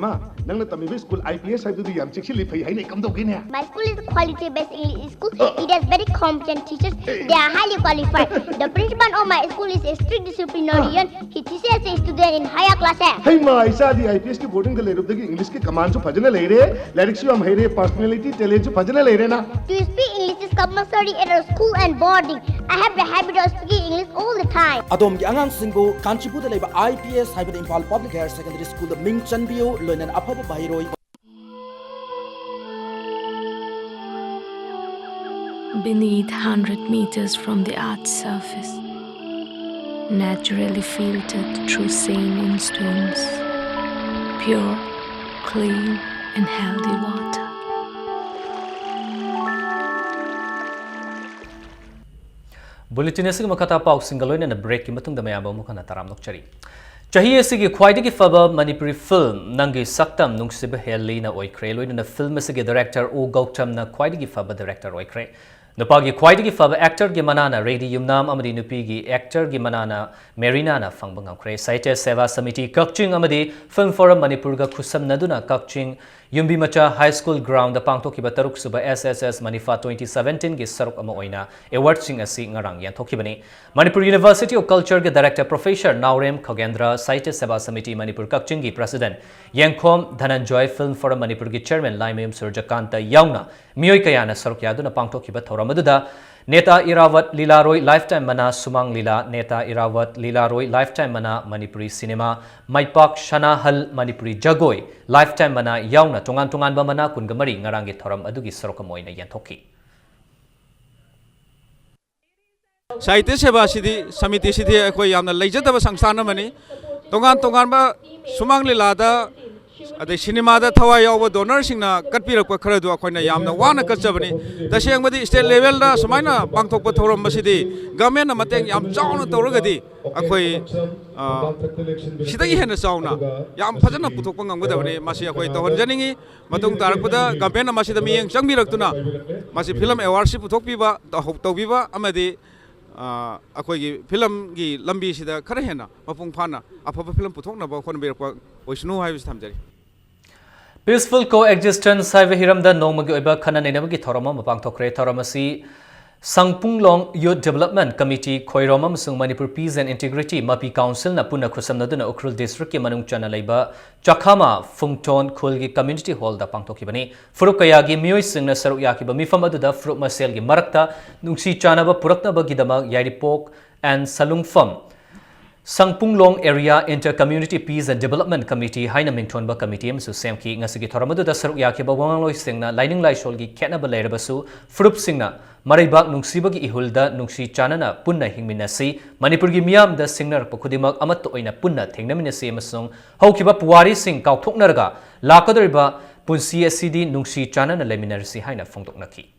ꯃꯥ, ꯅꯪꯅ ꯇꯝꯃꯤꯕ ꯁ꯭ꯀꯨꯜ ꯑꯥꯏ ꯄꯤ ꯑꯦꯁ ꯍꯥꯏꯕꯗꯨꯗꯤ ꯌꯥꯝ ꯆꯦꯛꯁꯤꯜꯂꯤ, ꯐꯩ ꯍꯥꯏꯅ ꯀꯝꯗꯧꯒꯦꯅꯦ? My school is a quality-based English school. It has very competent teachers. They are highly qualified. The principal of my school is a strict disciplinarian. He teaches the student in higher classes. ꯍꯩꯃꯥ, ꯏꯆꯥꯗꯤ I P ꯑꯦꯁꯀꯤ ꯕꯣꯔꯗꯤꯡꯗ ꯂꯩꯔꯨꯕꯗꯒꯤ ꯏꯪꯂꯤꯁꯀꯤ ꯀꯃꯥꯟꯁꯨ ꯐꯖꯅ ꯂꯩꯔꯦ, ꯂꯥꯏꯔꯤꯛꯁꯨ ꯌꯥꯝ ꯍꯩꯔꯦ, personality, ꯇꯦꯂꯦꯟꯁꯨ ꯐꯖꯅ ꯂꯩꯔꯦꯅ꯫ To speak English is compulsory at our school and boarding. I have the habit of speaking English all the time. ꯑꯗꯣꯝꯒꯤ ꯑꯉꯥꯡꯁꯤꯡꯕꯨ ꯀꯥꯟꯆꯤꯄꯨꯔꯗ ꯂꯩꯕ ꯑꯥꯏ ꯄꯤ ꯑꯦꯁ ꯍꯥꯏꯕꯗꯤ ꯏꯝꯐꯥꯜ ꯄꯕ꯭ꯂꯤꯛ ꯍꯥꯌꯔ ꯁꯦꯀꯦꯟꯗꯔꯤ ꯁ꯭ꯀꯨꯜꯗ ꯃꯤꯡ ꯆꯟꯕꯤꯌꯨ, ꯂꯣꯏꯅꯅ ꯑꯐꯕ ꯃꯍꯩꯔꯣꯏ Beneath hundred meters from the earth's surface, naturally filtered through saline streams, pure, clean, and healthy water. Bulletin ꯑꯁꯤꯒꯤ ꯃꯈꯥ ꯇꯥꯕ ꯄꯥꯎꯁꯤꯡꯒ ꯂꯣꯏꯅꯅ ꯕ꯭ꯔꯦꯛꯀꯤ ꯃꯇꯨꯡꯗ ꯃꯌꯥꯝꯕꯨ ꯑꯃꯨꯛ ꯍꯟꯅ ꯇꯔꯥꯝꯅ ꯑꯣꯛꯆꯔꯤ꯫ ꯆꯍꯤ ꯑꯁꯤꯒꯤ ꯈ꯭ꯋꯥꯏꯗꯒꯤ ꯐꯕ ꯃꯅꯤꯄꯨꯔꯤ ꯐꯤꯜꯝ ꯅꯪꯒꯤ ꯁꯛꯇꯝ ꯅꯨꯡꯁꯤꯕ ꯍꯦꯜꯂꯤꯅ ꯑꯣꯏꯈ꯭ꯔꯦ꯫ ꯂꯣꯏꯅꯅ ꯐꯤꯜꯝ ꯑꯁꯤꯒꯤ ꯗꯥꯏꯔꯦꯛꯇꯔ ꯎ ꯒꯧꯇꯝꯅ ꯈ꯭ꯋꯥꯏꯗꯒꯤ ꯐꯕ ꯗꯥꯏꯔꯦꯛꯇꯔ ꯑꯣꯏꯈ꯭ꯔꯦ꯫ ꯅꯨꯄꯥꯒꯤ ꯈ꯭ꯋꯥꯏꯗꯒꯤ ꯐꯕ ꯑꯦꯛꯇꯔꯒꯤ ꯃꯅꯥꯅ ꯔꯦꯗꯤ ꯌꯨꯝꯅꯥꯝ ꯑꯃꯗꯤ ꯅꯨꯄꯤꯒꯤ ꯑꯦꯛꯇꯔꯒꯤ ꯃꯅꯥꯅ ꯃꯦꯔꯤꯅꯥꯅ ꯐꯪꯕ ꯉꯝꯈ꯭ꯔꯦ꯫ ꯁꯥꯍꯤꯇ꯭ꯌ ꯁꯦꯕꯥ ꯁꯃꯤꯇꯤ ꯀꯛꯆꯤꯡ ꯑꯃꯗꯤ ꯐꯤꯜꯝ ꯐꯣꯔꯝ ꯃꯅꯤꯄꯨꯔꯒ ꯈꯨꯠꯁꯝꯅꯗꯨꯅ ꯀꯛꯆꯤꯡ ꯌꯨꯝꯕꯤꯃꯆꯥ ꯍꯥꯏ ꯁ꯭ꯀꯨꯜ ꯒ꯭ꯔꯥꯎꯟꯗ ꯄꯥꯡꯊꯣꯛꯈꯤꯕ ꯇꯔꯨꯛ ꯁꯨꯕ ꯑꯦꯁ ꯑꯦꯁ ꯑꯦꯁ ꯃꯅꯤꯐꯥ ꯇ꯭ꯋꯦꯟꯇꯤ ꯁꯕꯦꯟꯇꯤꯟꯒꯤ ꯁꯔꯨꯛ ꯑꯃ ꯑꯣꯏꯅ ꯑꯦꯋꯥꯔꯗꯁꯤꯡ ꯑꯁꯤ ꯉꯔꯥꯡ ꯌꯦꯟꯊꯣꯛꯈꯤꯕꯅꯤ꯫ ꯃꯅꯤꯄꯨꯔ ꯌꯨꯅꯤꯚꯔꯁꯤꯇꯤ ꯑꯣꯐ ꯀꯜꯆꯔꯒꯤ ꯗꯥꯏꯔꯦꯛꯇꯔ ꯄ꯭ꯔꯣꯐꯦꯁꯔ ꯅꯥꯎꯔꯦꯝ ꯈꯒꯦꯟꯗ꯭ꯔ, ꯁꯥꯍꯤꯇ꯭ꯌ ꯁꯦꯕꯥ ꯁꯃꯤꯇꯤ ꯃꯅꯤꯄꯨꯔ ꯀꯛꯆꯤꯡꯒꯤ ꯄ꯭ꯔꯁꯤꯗꯦꯟꯠ ꯌꯦꯡꯈꯣꯝ ꯙꯅꯟꯖꯣꯏ, ꯐꯤꯜꯝ ꯐꯣꯔꯝ ꯃꯅꯤꯄꯨꯔꯒꯤ ꯆꯦꯌꯔꯃꯦꯟ ꯂꯥꯏꯃꯌꯨꯝ ꯁꯨꯔꯖꯀꯥꯟꯇ ꯌꯥꯎꯅ ꯃꯤꯑꯣꯏ ꯀꯌꯥꯅ ꯁꯔꯨꯛ ꯌꯥꯗꯨꯅ ꯄꯥꯡꯊꯣꯛꯈꯤꯕ ꯊꯧꯔꯝ ꯑꯗꯨꯗ ꯅꯦꯇꯥ ꯏꯔꯥꯋꯠ ꯂꯤꯂꯥꯔꯣꯏ ꯂꯥꯏꯐꯇꯥꯏꯝ ꯃꯅꯥ, ꯁꯨꯃꯥꯡ ꯂꯤꯂꯥ, ꯅꯦꯇꯥ ꯏꯔꯥꯋꯠ ꯂꯤꯂꯥꯔꯣꯏ ꯂꯥꯏꯐꯇꯥꯏꯝ ꯃꯅꯥ, ꯃꯅꯤꯄꯨꯔꯤ ꯁꯤꯅꯦꯃꯥ, ꯃꯥꯏꯄꯥꯛ ꯁꯅꯥꯍꯜ, ꯃꯅꯤꯄꯨꯔꯤ ꯖꯒꯣꯏ, ꯂꯥꯏꯐꯇꯥꯏꯝ ꯃꯅꯥ ꯌꯥꯎꯅ ꯇꯣꯉꯥꯟ ꯇꯣꯉꯥꯟꯕ ꯃꯅꯥ ꯀꯨꯟꯒ ꯃꯔꯤ ꯉꯔꯥꯡꯒꯤ ꯊꯧꯔꯝ ꯑꯗꯨꯒꯤ ꯁꯔꯨꯛ ꯑꯃ ꯑꯣꯏꯅ ꯌꯦꯟꯊꯣꯛꯈꯤ꯫ ꯁꯥꯍꯤꯇ꯭ꯌ ꯁꯦꯕꯥꯁꯤꯗꯤ, ꯁꯃꯤꯇꯤꯁꯤꯗꯤ ꯑꯩꯈꯣꯏ ꯌꯥꯝꯅ ꯂꯩꯖꯗꯕ ꯁꯪꯁꯊꯥꯟ ꯑꯃꯅꯤ꯫ ꯇꯣꯉꯥꯟ ꯇꯣꯉꯥꯟꯕ ꯁꯨꯃꯥꯡ ꯂꯤꯂꯥꯗ, ꯑꯗꯩ ꯁꯤꯅꯦꯃꯥꯗ ꯊꯋꯥꯏ ꯌꯥꯎꯕ ꯗꯣꯅꯔꯁꯤꯡꯅ ꯀꯠꯄꯤꯔꯛꯄ ꯈꯔꯗꯨ ꯑꯩꯈꯣꯏꯅ ꯌꯥꯝꯅ ꯋꯥꯅ ꯀꯠꯆꯕꯅꯤ꯫ ꯇꯁꯦꯡꯕꯗꯤ ꯁ꯭ꯇꯦꯠ ꯂꯦꯚꯦꯜꯗ ꯁꯨꯃꯥꯏꯅ ꯄꯥꯡꯊꯣꯛꯄ ꯊꯧꯔꯝ ꯑꯁꯤꯗꯤ ꯒꯃꯦꯟꯅ ꯃꯇꯦꯡ ꯌꯥꯝ ꯆꯥꯎꯅ ꯇꯧꯔꯒꯗꯤ ꯑꯩꯈꯣꯏ, ꯑ, ꯁꯤꯗꯒꯤ ꯍꯦꯟꯅ ꯆꯥꯎꯅ ꯌꯥꯝ ꯐꯖꯅ ꯄꯨꯊꯣꯛꯄ ꯉꯝꯒꯗꯕꯅꯤ꯫ ꯃꯁꯤ ꯑꯩꯈꯣꯏ ꯇꯧꯍꯟꯖꯅꯤꯡꯉꯤ꯫ ꯃꯇꯨꯡ ꯇꯥꯔꯛꯄꯗ ꯒꯃꯦꯟꯅ ꯃꯁꯤꯗ ꯃꯤꯠꯌꯦꯡ ꯆꯪꯕꯤꯔꯛꯇꯨꯅ ꯃꯁꯤ ꯐꯤꯂꯝ ꯑꯦꯋꯥꯔꯗꯁꯤ ꯄꯨꯊꯣꯛꯄꯤꯕ, ꯇꯧꯍꯧ-, ꯇꯧꯕꯤꯕ ꯑꯃꯗꯤ, ꯑ, ꯑꯩꯈꯣꯏꯒꯤ ꯐꯤꯂꯝꯒꯤ ꯂꯝꯕꯤꯁꯤꯗ ꯈꯔ ꯍꯦꯟꯅ ꯃꯄꯨꯡ ꯐꯥꯅ ꯑꯐꯕ ꯐꯤꯂꯝ ꯄꯨꯊꯣꯛꯅꯕ ꯍꯣꯠꯅꯕꯤꯔꯛꯄ ꯑꯣꯏꯁꯅꯨ ꯍꯥꯏꯕꯁꯤ ꯊꯝꯖꯔꯤ꯫ Peaceful Coexistence ꯍꯥꯏꯕ ꯍꯤꯔꯝꯗ ꯅꯣꯡꯃꯒꯤ ꯑꯣꯏꯕ ꯈꯟꯅ ꯅꯩꯅꯕꯒꯤ ꯊꯧꯔꯝ ꯑꯃ ꯄꯥꯡꯊꯣꯛꯈ꯭ꯔꯦ꯫ ꯊꯧꯔꯝ ꯑꯁꯤ ꯁꯪꯄꯨꯡꯂꯣꯡ Youth Development Committee, ꯈꯣꯏꯔꯣꯝ ꯑꯃꯁꯨꯡ Manipur Peace and Integrity, ꯃꯄꯤ Council ꯅ ꯄꯨꯟꯅ ꯈꯨꯠꯁꯝꯅꯗꯨꯅ ꯎꯈ꯭ꯔꯨꯜ district ꯀꯤ ꯃꯅꯨꯡ ꯆꯟꯅ ꯂꯩꯕ ꯆꯥꯈꯥꯃꯥ ꯐꯨꯡꯇꯣꯟ ꯈꯨꯜꯒꯤ community hall ꯗ ꯄꯥꯡꯊꯣꯛꯈꯤꯕꯅꯤ꯫ ꯐꯨꯔꯨꯞ ꯀꯌꯥꯒꯤ ꯃꯤꯑꯣꯏꯁꯤꯡꯅ ꯁꯔꯨꯛ ꯌꯥꯈꯤꯕ ꯃꯤꯐꯝ ꯑꯗꯨꯗ ꯐꯨꯔꯨꯞ ꯃꯁꯦꯜꯒꯤ ꯃꯔꯛꯇ ꯅꯨꯡꯁꯤ ꯆꯥꯟꯅꯕ ꯄꯨꯔꯛꯅꯕꯒꯤꯗꯃꯛ ꯌꯥꯏꯔꯤꯄꯣꯛ and ꯁꯂꯨꯡꯐꯝ ꯁꯪꯄꯨꯡꯂꯣꯡ Area Inter Community Peace and Development Committee ꯍꯥꯏꯅ ꯃꯤꯡꯊꯣꯟꯕ committee ꯑꯃꯁꯨ ꯁꯦꯝꯈꯤ꯫ ꯉꯁꯤꯒꯤ ꯊꯧꯔꯝ ꯑꯗꯨꯗ ꯁꯔꯨꯛ ꯌꯥꯈꯤꯕ ꯋꯥꯉꯥꯡꯂꯣꯏꯁꯤꯡꯅ ꯂꯥꯏꯅꯤꯡ ꯂꯥꯏꯁꯣꯜꯒꯤ ꯈꯦꯠꯅꯕ ꯂꯩꯔꯕꯁꯨ ꯐꯨꯔꯨꯞꯁꯤꯡꯅ ꯃꯔꯩꯕꯥꯛ ꯅꯨꯡꯁꯤꯕꯒꯤ ꯏꯍꯨꯜꯗ ꯅꯨꯡꯁꯤ ꯆꯥꯟꯅꯅ ꯄꯨꯟꯅ ꯍꯤꯡꯃꯤꯟꯅꯁꯤ, ꯃꯅꯤꯄꯨꯔꯒꯤ ꯃꯤꯌꯥꯝꯗ ꯁꯤꯡꯅꯔꯛꯄ ꯈꯨꯗꯤꯡꯃꯛ ꯑꯃꯠꯇ ꯑꯣꯏꯅ ꯄꯨꯟꯅ ꯊꯦꯡꯅꯃꯤꯟꯅꯁꯤ ꯑꯃꯁꯨꯡ ꯍꯧꯈꯤꯕ ꯄꯨꯋꯥꯔꯤꯁꯤꯡ ꯀꯥꯎꯊꯣꯛꯅꯔꯒ ꯂꯥꯛꯀꯗꯧꯔꯤꯕ ꯄꯨꯟꯁꯤ ꯑꯁꯤꯗꯤ ꯅꯨꯡꯁꯤ ꯆꯥꯟꯅꯅ ꯂꯩꯃꯤꯟꯅꯔꯁꯤ ꯍꯥꯏꯅ ꯐꯣꯡꯗꯣꯛꯅꯈꯤ꯫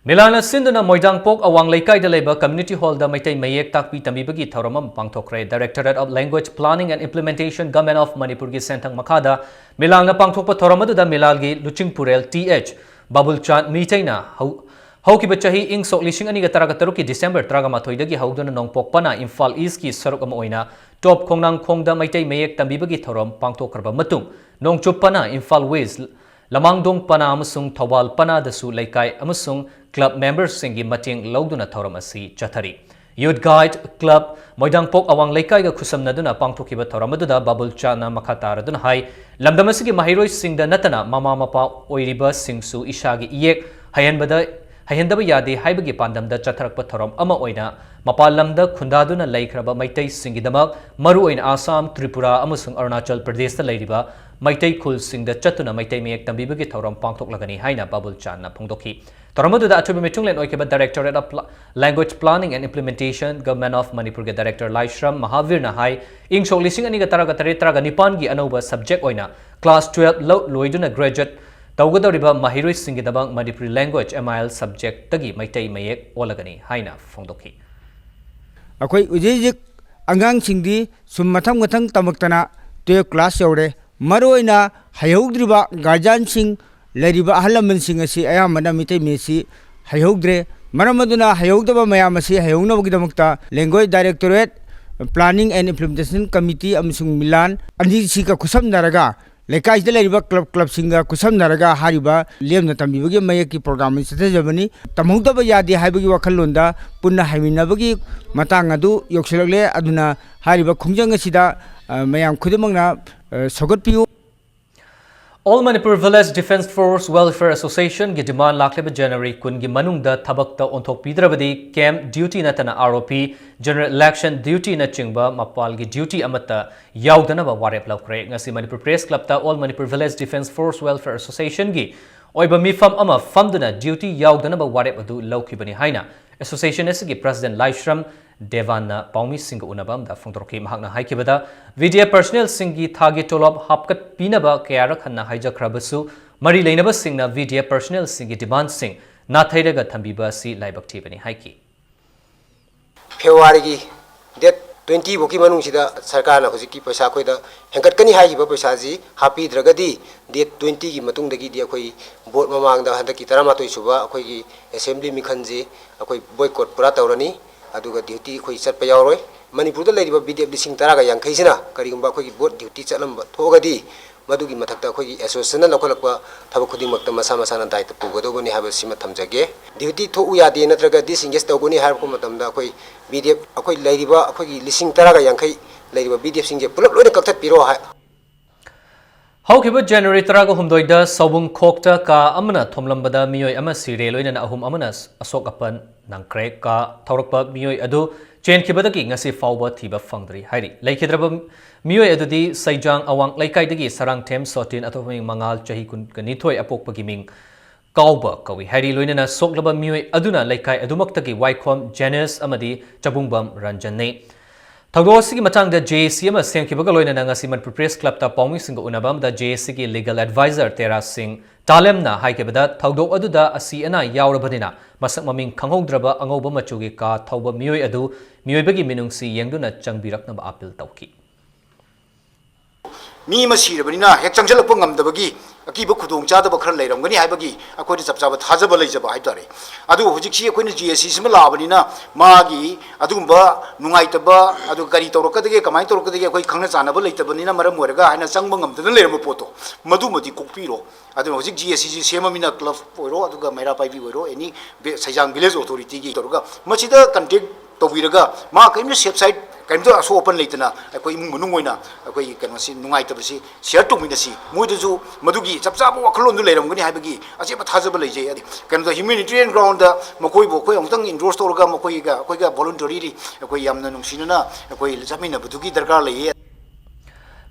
ꯃꯤꯂꯥꯜꯅ ꯁꯤꯟꯗꯨꯅ ꯃꯣꯏꯗꯥꯡꯄꯣꯛ ꯑꯋꯥꯡ ꯂꯩꯀꯥꯏꯗ ꯂꯩꯕ community hall ꯗ ꯃꯩꯇꯩ ꯃꯌꯦꯛ ꯇꯥꯛꯄꯤ ꯇꯝꯕꯤꯕꯒꯤ ꯊꯧꯔꯝ ꯑꯃ ꯄꯥꯡꯊꯣꯛꯈ꯭ꯔꯦ꯫ Directorate of Language Planning and Implementation, Government of Manipur ꯒꯤ ꯁꯦꯟꯊꯪ ꯃꯈꯥꯗ ꯃꯤꯂꯥꯜꯅ ꯄꯥꯡꯊꯣꯛꯄ ꯊꯧꯔꯝ ꯑꯗꯨꯗ ꯃꯤꯂꯥꯜꯒꯤ ꯂꯨꯆꯤꯡꯄꯨꯔꯦꯜ ꯇꯤ ꯑꯩꯆ ꯕꯥꯕꯨꯜꯆꯥꯟ ꯃꯤꯇꯩꯅ ꯍꯧ-, ꯍꯧꯈꯤꯕ ꯆꯍꯤ ꯏꯪ ꯁꯣꯛ ꯂꯤꯁꯤꯡ ꯑꯅꯤꯒ ꯇꯔꯥꯒ ꯇꯔꯨꯛꯀꯤ December ꯇꯔꯥꯃꯥꯊꯣꯏꯗꯒꯤ ꯍꯧꯗꯨꯅ ꯅꯣꯡꯄꯣꯛ ꯄꯅꯥ, ꯏꯝꯐꯥꯜ East ꯀꯤ ꯁꯔꯨꯛ ꯑꯃ ꯑꯣꯏꯅ ꯇꯣꯞ ꯈꯣꯡꯅꯥꯡꯈꯣꯡꯗ ꯃꯩꯇꯩ ꯃꯌꯦꯛ ꯇꯝꯕꯤꯕꯒꯤ ꯊꯧꯔꯝ ꯄꯥꯡꯊꯣꯛꯈ꯭ꯔꯕ ꯃꯇꯨꯡ, ꯅꯣꯡꯆꯨꯞ ꯄꯅꯥ, ꯏꯝꯐꯥꯜ West, ꯂꯃꯥꯡꯗꯣꯡ ꯄꯅꯥ ꯑꯃꯁꯨꯡ ꯊꯧꯕꯥꯜ ꯄꯅꯥꯗꯁꯨ ꯂꯩꯀꯥꯏ ꯑꯃꯁꯨꯡ club member ꯁꯤꯡꯒꯤ ꯃꯇꯦꯡ ꯂꯧꯗꯨꯅ ꯊꯧꯔꯝ ꯑꯁꯤ ꯆꯠꯊꯔꯤ꯫ Youth Guide Club ꯃꯣꯏꯗꯥꯡꯄꯣꯛ ꯑꯋꯥꯡ ꯂꯩꯀꯥꯏꯒ ꯈꯨꯠꯁꯝꯅꯗꯨꯅ ꯄꯥꯡꯊꯣꯛꯈꯤꯕ ꯊꯧꯔꯝ ꯑꯗꯨꯗ ꯕꯥꯕꯨꯜꯆꯥꯟꯅ ꯃꯈꯥ ꯇꯥꯔꯗꯨꯅ ꯍꯥꯏ, ꯂꯝꯗꯝ ꯑꯁꯤꯒꯤ ꯃꯍꯩꯔꯣꯏꯁꯤꯡꯗ ꯅꯠꯇꯅ ꯃꯃꯥ ꯃꯄꯥ ꯑꯣꯏꯔꯤꯕꯁꯤꯡꯁꯨ ꯏꯁꯥꯒꯤ ꯏꯌꯦꯛ ꯍꯩꯍꯟꯕꯗ, ꯍꯩꯍꯟꯗꯕ ꯌꯥꯗꯦ ꯍꯥꯏꯕꯒꯤ ꯄꯥꯟꯗꯝꯗ ꯆꯠꯊꯔꯛꯄ ꯊꯧꯔꯝ ꯑꯃ ꯑꯣꯏꯅ ꯃꯄꯥꯟ ꯂꯝꯗ ꯈꯨꯟꯗꯥꯗꯨꯅ ꯂꯩꯈ꯭ꯔꯕ ꯃꯩꯇꯩꯁꯤꯡꯒꯤꯗꯃꯛ, ꯃꯔꯨꯑꯣꯏꯅ ꯑꯁꯥꯝ, ꯇ꯭ꯔꯤꯄꯨꯔꯥ ꯑꯃꯁꯨꯡ ꯑꯔꯨꯅꯥꯆꯜ ꯄ꯭ꯔꯗꯦꯁꯇ ꯂꯩꯔꯤꯕ ꯃꯩꯇꯩ ꯈꯨꯜꯁꯤꯡꯗ ꯆꯠꯇꯨꯅ ꯃꯩꯇꯩ ꯃꯌꯦꯛ ꯇꯝꯕꯤꯕꯒꯤ ꯊꯧꯔꯝ ꯄꯥꯡꯊꯣꯛꯂꯒꯅꯤ ꯍꯥꯏꯅ ꯕꯥꯕꯨꯜꯆꯥꯟꯅ ꯐꯣꯡꯗꯣꯛꯈꯤ꯫ ꯊꯧꯔꯝ ꯑꯗꯨꯗ ꯑꯊꯣꯏꯕ ꯃꯤꯊꯨꯡꯂꯦꯟ ꯑꯣꯏꯈꯤꯕ Directorate of Pla-, Language Planning and Implementation, Government of ꯃꯅꯤꯄꯨꯔꯒꯤ Director ꯂꯥꯏꯁ꯭ꯔꯝ ꯃꯍꯥꯕꯤꯔꯅ ꯍꯥꯏ, ꯏꯪ ꯁꯣꯛ ꯂꯤꯁꯤꯡ ꯑꯅꯤꯒ ꯇꯔꯥꯒ ꯇꯔꯦꯠ ꯇꯔꯥꯒ ꯅꯤꯄꯥꯟꯒꯤ ꯑꯅꯧꯕ subject ꯑꯣꯏꯅ class twelve ꯂꯧ ꯂꯣꯏꯗꯨꯅ graduate ꯇꯧꯒꯗꯧꯔꯤꯕ ꯃꯍꯩꯔꯣꯏꯁꯤꯡꯒꯤꯗꯃꯛ Manipuri language, M I L subject ꯇꯒꯤ ꯃꯩꯇꯩ ꯃꯌꯦꯛ ꯑꯣꯜꯂꯒꯅꯤ ꯍꯥꯏꯅ ꯐꯣꯡꯗꯣꯛꯈꯤ꯫ ꯑꯩꯈꯣꯏ ꯍꯧꯖꯤꯛ ꯍꯧꯖꯤꯛ ꯑꯉꯥꯡꯁꯤꯡꯗꯤ ꯁꯨꯝ ꯃꯊꯪ ꯃꯊꯪ ꯇꯝꯃꯛꯇꯅ twelve class ꯌꯧꯔꯦ꯫ ꯃꯔꯨꯑꯣꯏꯅ ꯍꯩꯍꯧꯗ꯭ꯔꯤꯕ guardian ꯁꯤꯡ, ꯂꯩꯔꯤꯕ ꯑꯍꯜ ꯂꯃꯟꯁꯤꯡ ꯑꯁꯤ ꯑꯌꯥꯝꯕꯅ ꯃꯤꯇꯩ ꯃꯌꯦꯛꯁꯤ ꯍꯩꯍꯧꯗ꯭ꯔꯦ꯫ ꯃꯔꯝ ꯑꯗꯨꯅ ꯍꯩꯍꯧꯗꯕ ꯃꯌꯥꯝ ꯑꯁꯤ ꯍꯩꯍꯧꯅꯕꯒꯤꯗꯃꯛꯇ Language Directorate Planning and Implementation Committee ꯑꯃꯁꯨꯡ ꯃꯤꯂꯥꯟ ꯑꯅꯤꯁꯤꯒ ꯈꯨꯠꯁꯝꯅꯔꯒ, ꯂꯩꯀꯥꯏꯁꯤꯗ ꯂꯩꯔꯤꯕ ꯀ꯭ꯂꯕ, ꯀ꯭ꯂꯕꯁꯤꯡꯒ ꯈꯨꯠꯁꯝꯅꯔꯒ ꯍꯥꯏꯔꯤꯕ ꯂꯦꯝꯅ ꯇꯝꯕꯤꯕꯒꯤ ꯃꯌꯦꯛꯀꯤ ꯄ꯭ꯔꯣꯒ꯭ꯔꯥꯝ ꯑꯁꯤ ꯆꯠꯊꯖꯕꯅꯤ꯫ ꯇꯝꯍꯧꯗꯕ ꯌꯥꯗꯦ ꯍꯥꯏꯕꯒꯤ ꯋꯥꯈꯜꯂꯣꯟꯗ ꯄꯨꯟꯅ ꯍꯩꯃꯤꯟꯅꯕꯒꯤ ꯃꯇꯥꯡ ꯑꯗꯨ ꯌꯧꯁꯤꯜꯂꯛꯂꯦ꯫ ꯑꯗꯨꯅ ꯍꯥꯏꯔꯤꯕ ꯈꯣꯡꯖꯪ ꯑꯁꯤꯗ, ꯑ, ꯃꯌꯥꯝ ꯈꯨꯗꯤꯡꯃꯛꯅ, ꯑ, ꯁꯧꯒꯠꯄꯤꯌꯨ꯫ All Manipur Village Defence Force Welfare Association ꯒꯤ demand ꯂꯥꯛꯂꯤꯕ January ꯀꯨꯟꯒꯤ ꯃꯅꯨꯡꯗ ꯊꯕꯛꯇ ꯑꯣꯟꯊꯣꯛꯄꯤꯗ꯭ꯔꯕꯗꯤ camp duty ꯅꯠꯇꯅ R O P, General Election duty ꯅꯆꯤꯡꯕ ꯃꯄꯥꯜꯒꯤ duty ꯑꯃꯠꯇ ꯌꯥꯎꯗꯅꯕ ꯋꯥꯔꯦꯞ ꯂꯧꯈ꯭ꯔꯦ꯫ ꯉꯁꯤ ꯃꯅꯤꯄꯨꯔ Press Club ꯇ All Manipur Village Defence Force Welfare Association ꯒꯤ ꯑꯣꯏꯕ ꯃꯤꯐꯝ ꯑꯃ ꯐꯝꯗꯨꯅ duty ꯌꯥꯎꯗꯅꯕ ꯋꯥꯔꯦꯞ ꯑꯗꯨ ꯂꯧꯈꯤꯕꯅꯤ ꯍꯥꯏꯅ association ꯑꯁꯤꯒꯤ President ꯂꯥꯏꯁ꯭ꯔꯝ ꯗꯦꯋꯥꯟꯅ ꯄꯥꯎꯃꯤꯁꯤꯡꯒ ꯎꯅꯕ ꯑꯃꯗ ꯐꯣꯡꯗꯣꯔꯛꯈꯤ꯫ ꯃꯍꯥꯛꯅ ꯍꯥꯏꯈꯤꯕꯗ, V D F personnel ꯁꯤꯡꯒꯤ ꯊꯥꯒꯤ ꯇꯣꯂꯣꯞ ꯍꯥꯞꯀꯠꯄꯤꯅꯕ ꯀꯌꯥꯔꯛ ꯍꯟꯅ ꯍꯥꯏꯖꯈ꯭ꯔꯕꯁꯨ, ꯃꯔꯤ ꯂꯩꯅꯕꯁꯤꯡꯅ V D F personnel ꯁꯤꯡꯒꯤ demand ꯁꯤꯡ ꯅꯥꯊꯩꯔꯒ ꯊꯝꯕꯤꯕ ꯑꯁꯤ ꯂꯥꯏꯕꯛ ꯊꯤꯕꯅꯤ ꯍꯥꯏꯈꯤ꯫ February ꯒꯤ date twenty ꯐꯥꯎꯒꯤ ꯃꯅꯨꯡꯁꯤꯗ ꯁꯔꯀꯥꯔꯅ ꯍꯧꯖꯤꯛꯀꯤ ꯄꯩꯁꯥ ꯑꯩꯈꯣꯏꯗ ꯍꯦꯟꯒꯠꯀꯅꯤ ꯍꯥꯏꯈꯤꯕ ꯄꯩꯁꯥꯁꯤ ꯍꯥꯞꯄꯤꯗ꯭ꯔꯒꯗꯤ, date twenty ꯒꯤ ꯃꯇꯨꯡꯗꯒꯤꯗꯤ ꯑꯩꯈꯣꯏ vote ꯃꯃꯥꯡꯗ ꯍꯟꯗꯛꯀꯤ ꯇꯔꯥꯃꯥꯊꯣꯏ ꯁꯨꯕ ꯑꯩꯈꯣꯏꯒꯤ assembly ꯃꯤꯈꯜꯁꯤ ꯑꯩꯈꯣꯏ boycott ꯄꯨꯔꯥ ꯇꯧꯔꯅꯤ꯫ ꯑꯗꯨꯒ duty ꯑꯩꯈꯣꯏ ꯆꯠꯄ ꯌꯥꯎꯔꯣꯏ꯫ ꯃꯅꯤꯄꯨꯔꯗ ꯂꯩꯔꯤꯕ V D F ꯂꯤꯁꯤꯡ ꯇꯔꯥꯒ ꯌꯥꯡꯈꯩꯁꯤꯅ ꯀꯔꯤꯒꯨꯝꯕ ꯑꯩꯈꯣꯏꯒꯤ vote duty ꯆꯠꯂꯝꯕ ꯊꯣꯛꯑꯒꯗꯤ, ꯃꯗꯨꯒꯤ ꯃꯊꯛꯇ ꯑꯩꯈꯣꯏꯒꯤ association ꯅ ꯂꯧꯈꯠꯂꯛꯄ ꯊꯕꯛ ꯈꯨꯗꯤꯡꯃꯛꯇ ꯃꯁꯥ ꯃꯁꯥꯅ ꯗꯥꯏꯇ ꯄꯨꯒꯗꯧꯕꯅꯤ ꯍꯥꯏꯕꯁꯤꯃ ꯊꯝꯖꯒꯦ꯫ Duty ꯊꯣꯛꯎ ꯌꯥꯗꯦ ꯅꯠꯇ꯭ꯔꯒ disengage ꯇꯧꯒꯅꯤ ꯍꯥꯏꯔꯛꯄ ꯃꯇꯝꯗ, ꯑꯩꯈꯣꯏ V D F, ꯑꯩꯈꯣꯏ ꯂꯩꯔꯤꯕ ꯑꯩꯈꯣꯏꯒꯤ ꯂꯤꯁꯤꯡ ꯇꯔꯥꯒ ꯌꯥꯡꯈꯩ ꯂꯩꯔꯤꯕ V D F ꯁꯤꯡꯁꯦ ꯄꯨꯂꯞ ꯂꯣꯏꯅ ꯀꯛꯊꯠꯄꯤꯔꯣ ꯍꯥꯏ꯫ ꯍꯧꯈꯤꯕ January ꯇꯔꯥꯒ ꯍꯨꯝꯗꯣꯏꯗ ꯁꯥꯎꯕꯨꯡ ꯈꯣꯛꯇ ꯀꯥ ꯑꯃꯅ ꯊꯣꯝꯂꯝꯕꯗ ꯃꯤꯑꯣꯏ ꯑꯃ ꯁꯤꯔꯦ, ꯂꯣꯏꯅꯅ ꯑꯍꯨꯝ ꯑꯃꯅ ꯑꯁꯣꯛ ꯑꯄꯟ ꯅꯪꯈ꯭ꯔꯦ꯫ ꯀꯥ ꯊꯧꯔꯛꯄ ꯃꯤꯑꯣꯏ ꯑꯗꯨ ꯆꯦꯟꯈꯤꯕꯗꯒꯤ ꯉꯁꯤ ꯐꯥꯎꯕ ꯊꯤꯕ ꯐꯪꯗ꯭ꯔꯤ ꯍꯥꯏꯔꯤ꯫ ꯂꯩꯈꯤꯗ꯭ꯔꯕ ꯃꯤꯑꯣꯏ ꯑꯗꯨꯗꯤ ꯁꯩꯖꯥꯡ ꯑꯋꯥꯡ ꯂꯩꯀꯥꯏꯗꯒꯤ ꯁꯔꯥꯡꯊꯦꯝ ꯁꯣꯇꯤꯟ, ꯑꯇꯣꯞꯄ ꯃꯤꯡ ꯃꯉꯥꯜ, ꯆꯍꯤ ꯀꯨꯟꯅꯤꯊꯣꯏ, ꯑꯄꯣꯛꯄꯒꯤ ꯃꯤꯡ ꯀꯥꯎꯕ ꯀꯧꯏ ꯍꯥꯏꯔꯤ꯫ ꯂꯣꯏꯅꯅ ꯁꯣꯛꯂꯕ ꯃꯤꯑꯣꯏ ꯑꯗꯨꯅ ꯂꯩꯀꯥꯏ ꯑꯗꯨꯃꯛꯇꯒꯤ ꯋꯥꯏꯈꯣꯝ ꯖꯦꯅꯤꯁ ꯑꯃꯗꯤ ꯆꯕꯨꯡꯕꯝ ꯔꯟꯖꯟꯅꯤ꯫ ꯊꯧꯗꯣꯛ ꯑꯁꯤꯒꯤ ꯃꯇꯥꯡꯗ J A C ꯑꯃ ꯁꯦꯝꯈꯤꯕꯒ ꯂꯣꯏꯅꯅ ꯉꯁꯤ ꯃꯅꯤꯄꯨꯔ Press Club ꯇ ꯄꯥꯎꯃꯤꯁꯤꯡꯒ ꯎꯅꯕ ꯑꯃꯗ J A C ꯒꯤ legal advisor ꯇꯦꯔꯥ ꯁꯤꯡ ꯇꯥꯂꯦꯝꯅ ꯍꯥꯏꯈꯤꯕꯗ, ꯊꯧꯗꯣꯛ ꯑꯗꯨꯗ ꯑꯁꯤ ꯑꯅꯥ ꯌꯥꯎꯔꯕꯅꯤꯅ ꯃꯁꯛ ꯃꯃꯤꯡ ꯈꯪꯍꯧꯗ꯭ꯔꯕ ꯑꯉꯧꯕ ꯃꯆꯨꯒꯤ ꯀꯥ ꯊꯧꯕ ꯃꯤꯑꯣꯏ ꯑꯗꯨ ꯃꯤꯑꯣꯏꯕꯒꯤ ꯃꯤꯅꯨꯡꯁꯤ ꯌꯦꯡꯗꯨꯅ ꯆꯪꯕꯤꯔꯛꯅꯕ appeal ꯇꯧꯈꯤ꯫ ꯃꯤ ꯑꯃ ꯁꯤꯔꯕꯅꯤꯅ ꯍꯦꯛ ꯆꯪꯁꯤꯜꯂꯛꯄ ꯉꯝꯗꯕꯒꯤ ꯑꯀꯤꯕ ꯈꯨꯗꯣꯡꯆꯥꯗꯕ ꯈꯔ ꯂꯩꯔꯝꯒꯅꯤ ꯍꯥꯏꯕꯒꯤ ꯑꯩꯈꯣꯏꯗ ꯆꯞ ꯆꯥꯕ ꯊꯥꯖꯕ ꯂꯩꯖꯕ ꯍꯥꯏꯕ ꯇꯥꯔꯦ꯫ ꯑꯗꯨꯕꯨ ꯍꯧꯖꯤꯛꯁꯤ ꯑꯩꯈꯣꯏꯅ ꯖꯤ ꯑꯦꯁ ꯁꯤꯁꯤꯃ ꯂꯥꯛꯑꯕꯅꯤꯅ ꯃꯥꯒꯤ ꯑꯗꯨꯒꯨꯝꯕ ꯅꯨꯡꯉꯥꯏꯇꯕ, ꯑꯗꯨꯒ ꯀꯔꯤ ꯇꯧꯔꯛꯀꯗꯒꯦ, ꯀꯃꯥꯏꯅ ꯇꯧꯔꯛꯀꯗꯒꯦ, ꯑꯩꯈꯣꯏ ꯈꯪꯅ ꯆꯥꯟꯅꯕ ꯂꯩꯇꯕꯅꯤꯅ ꯃꯔꯝ ꯑꯣꯏꯔꯒ ꯍꯥꯏꯅ ꯆꯪꯕ ꯉꯝꯗꯅ ꯂꯩꯔꯝꯕ ꯄꯣꯠꯇꯣ, ꯃꯗꯨꯃꯗꯤ ꯀꯣꯛꯄꯤꯔꯣ꯫ ꯑꯗꯨꯅ ꯍꯧꯖꯤꯛ ꯖꯤ ꯑꯦꯁ ꯁꯤꯁꯤ ꯁꯦꯝꯃꯃꯤꯅ ꯀ꯭ꯂꯕ ꯑꯣꯏꯔꯣ, ꯑꯗꯨꯒ ꯃꯩꯔꯥ ꯄꯥꯏꯕꯤ ꯑꯣꯏꯔꯣ, ꯑꯦꯅꯤ ꯁꯩꯖꯥꯡ ꯚꯤꯂꯦꯖ ꯑꯣꯊꯣꯔꯤꯇꯤꯒꯤ ꯇꯧꯔꯒ ꯃꯁꯤꯗ ꯀꯟꯇꯦꯛ ꯇꯧꯕꯤꯔꯒ ꯃꯥ ꯀꯔꯤꯝꯇ ꯁꯦꯐ ꯁꯥꯏꯠ, ꯀꯔꯤꯝꯇ ꯑꯁꯣꯛ ꯑꯄꯟ ꯂꯩꯇꯅ ꯑꯩꯈꯣꯏ ꯏꯃꯨꯡ ꯃꯅꯨꯡ ꯑꯣꯏꯅ ꯑꯩꯈꯣꯏꯒꯤ ꯀꯩꯅꯣꯁꯤ, ꯅꯨꯡꯉꯥꯏꯇꯕꯁꯤ ꯁꯤꯌꯔ ꯇꯧꯃꯤꯟꯅꯁꯤ꯫ ꯃꯣꯏꯗꯁꯨ ꯃꯗꯨꯒꯤ ꯆꯞ ꯆꯥꯕ ꯋꯥꯈꯜꯂꯣꯟꯗꯨ ꯂꯩꯔꯝꯒꯅꯤ ꯍꯥꯏꯕꯒꯤ ꯑꯆꯦꯠꯄ ꯊꯥꯖꯕ ꯂꯩꯖꯩ꯫ ꯑꯗꯩ ꯀꯩꯅꯣꯗ ꯍ꯭ꯌꯨꯃꯦꯅꯤꯇꯦꯔꯤꯌꯟ ꯒ꯭ꯔꯥꯎꯟꯗ ꯃꯈꯣꯏꯕꯨ ꯑꯩꯈꯣꯏ ꯑꯃꯨꯛꯇꯪ ꯏꯟꯗꯣꯔꯁ ꯇꯧꯔꯒ ꯃꯈꯣꯏꯒ ꯑꯩꯈꯣꯏꯒ ꯚꯣꯂꯨꯟꯇꯔꯤꯂꯤ ꯑꯩꯈꯣꯏ ꯌꯥꯝꯅ ꯅꯨꯡꯁꯤꯅꯅ ꯑꯩꯈꯣꯏ ꯆꯠꯃꯤꯟꯅꯕꯗꯨꯒꯤ ꯗꯔꯀꯥꯔ ꯂꯩꯌꯦ꯫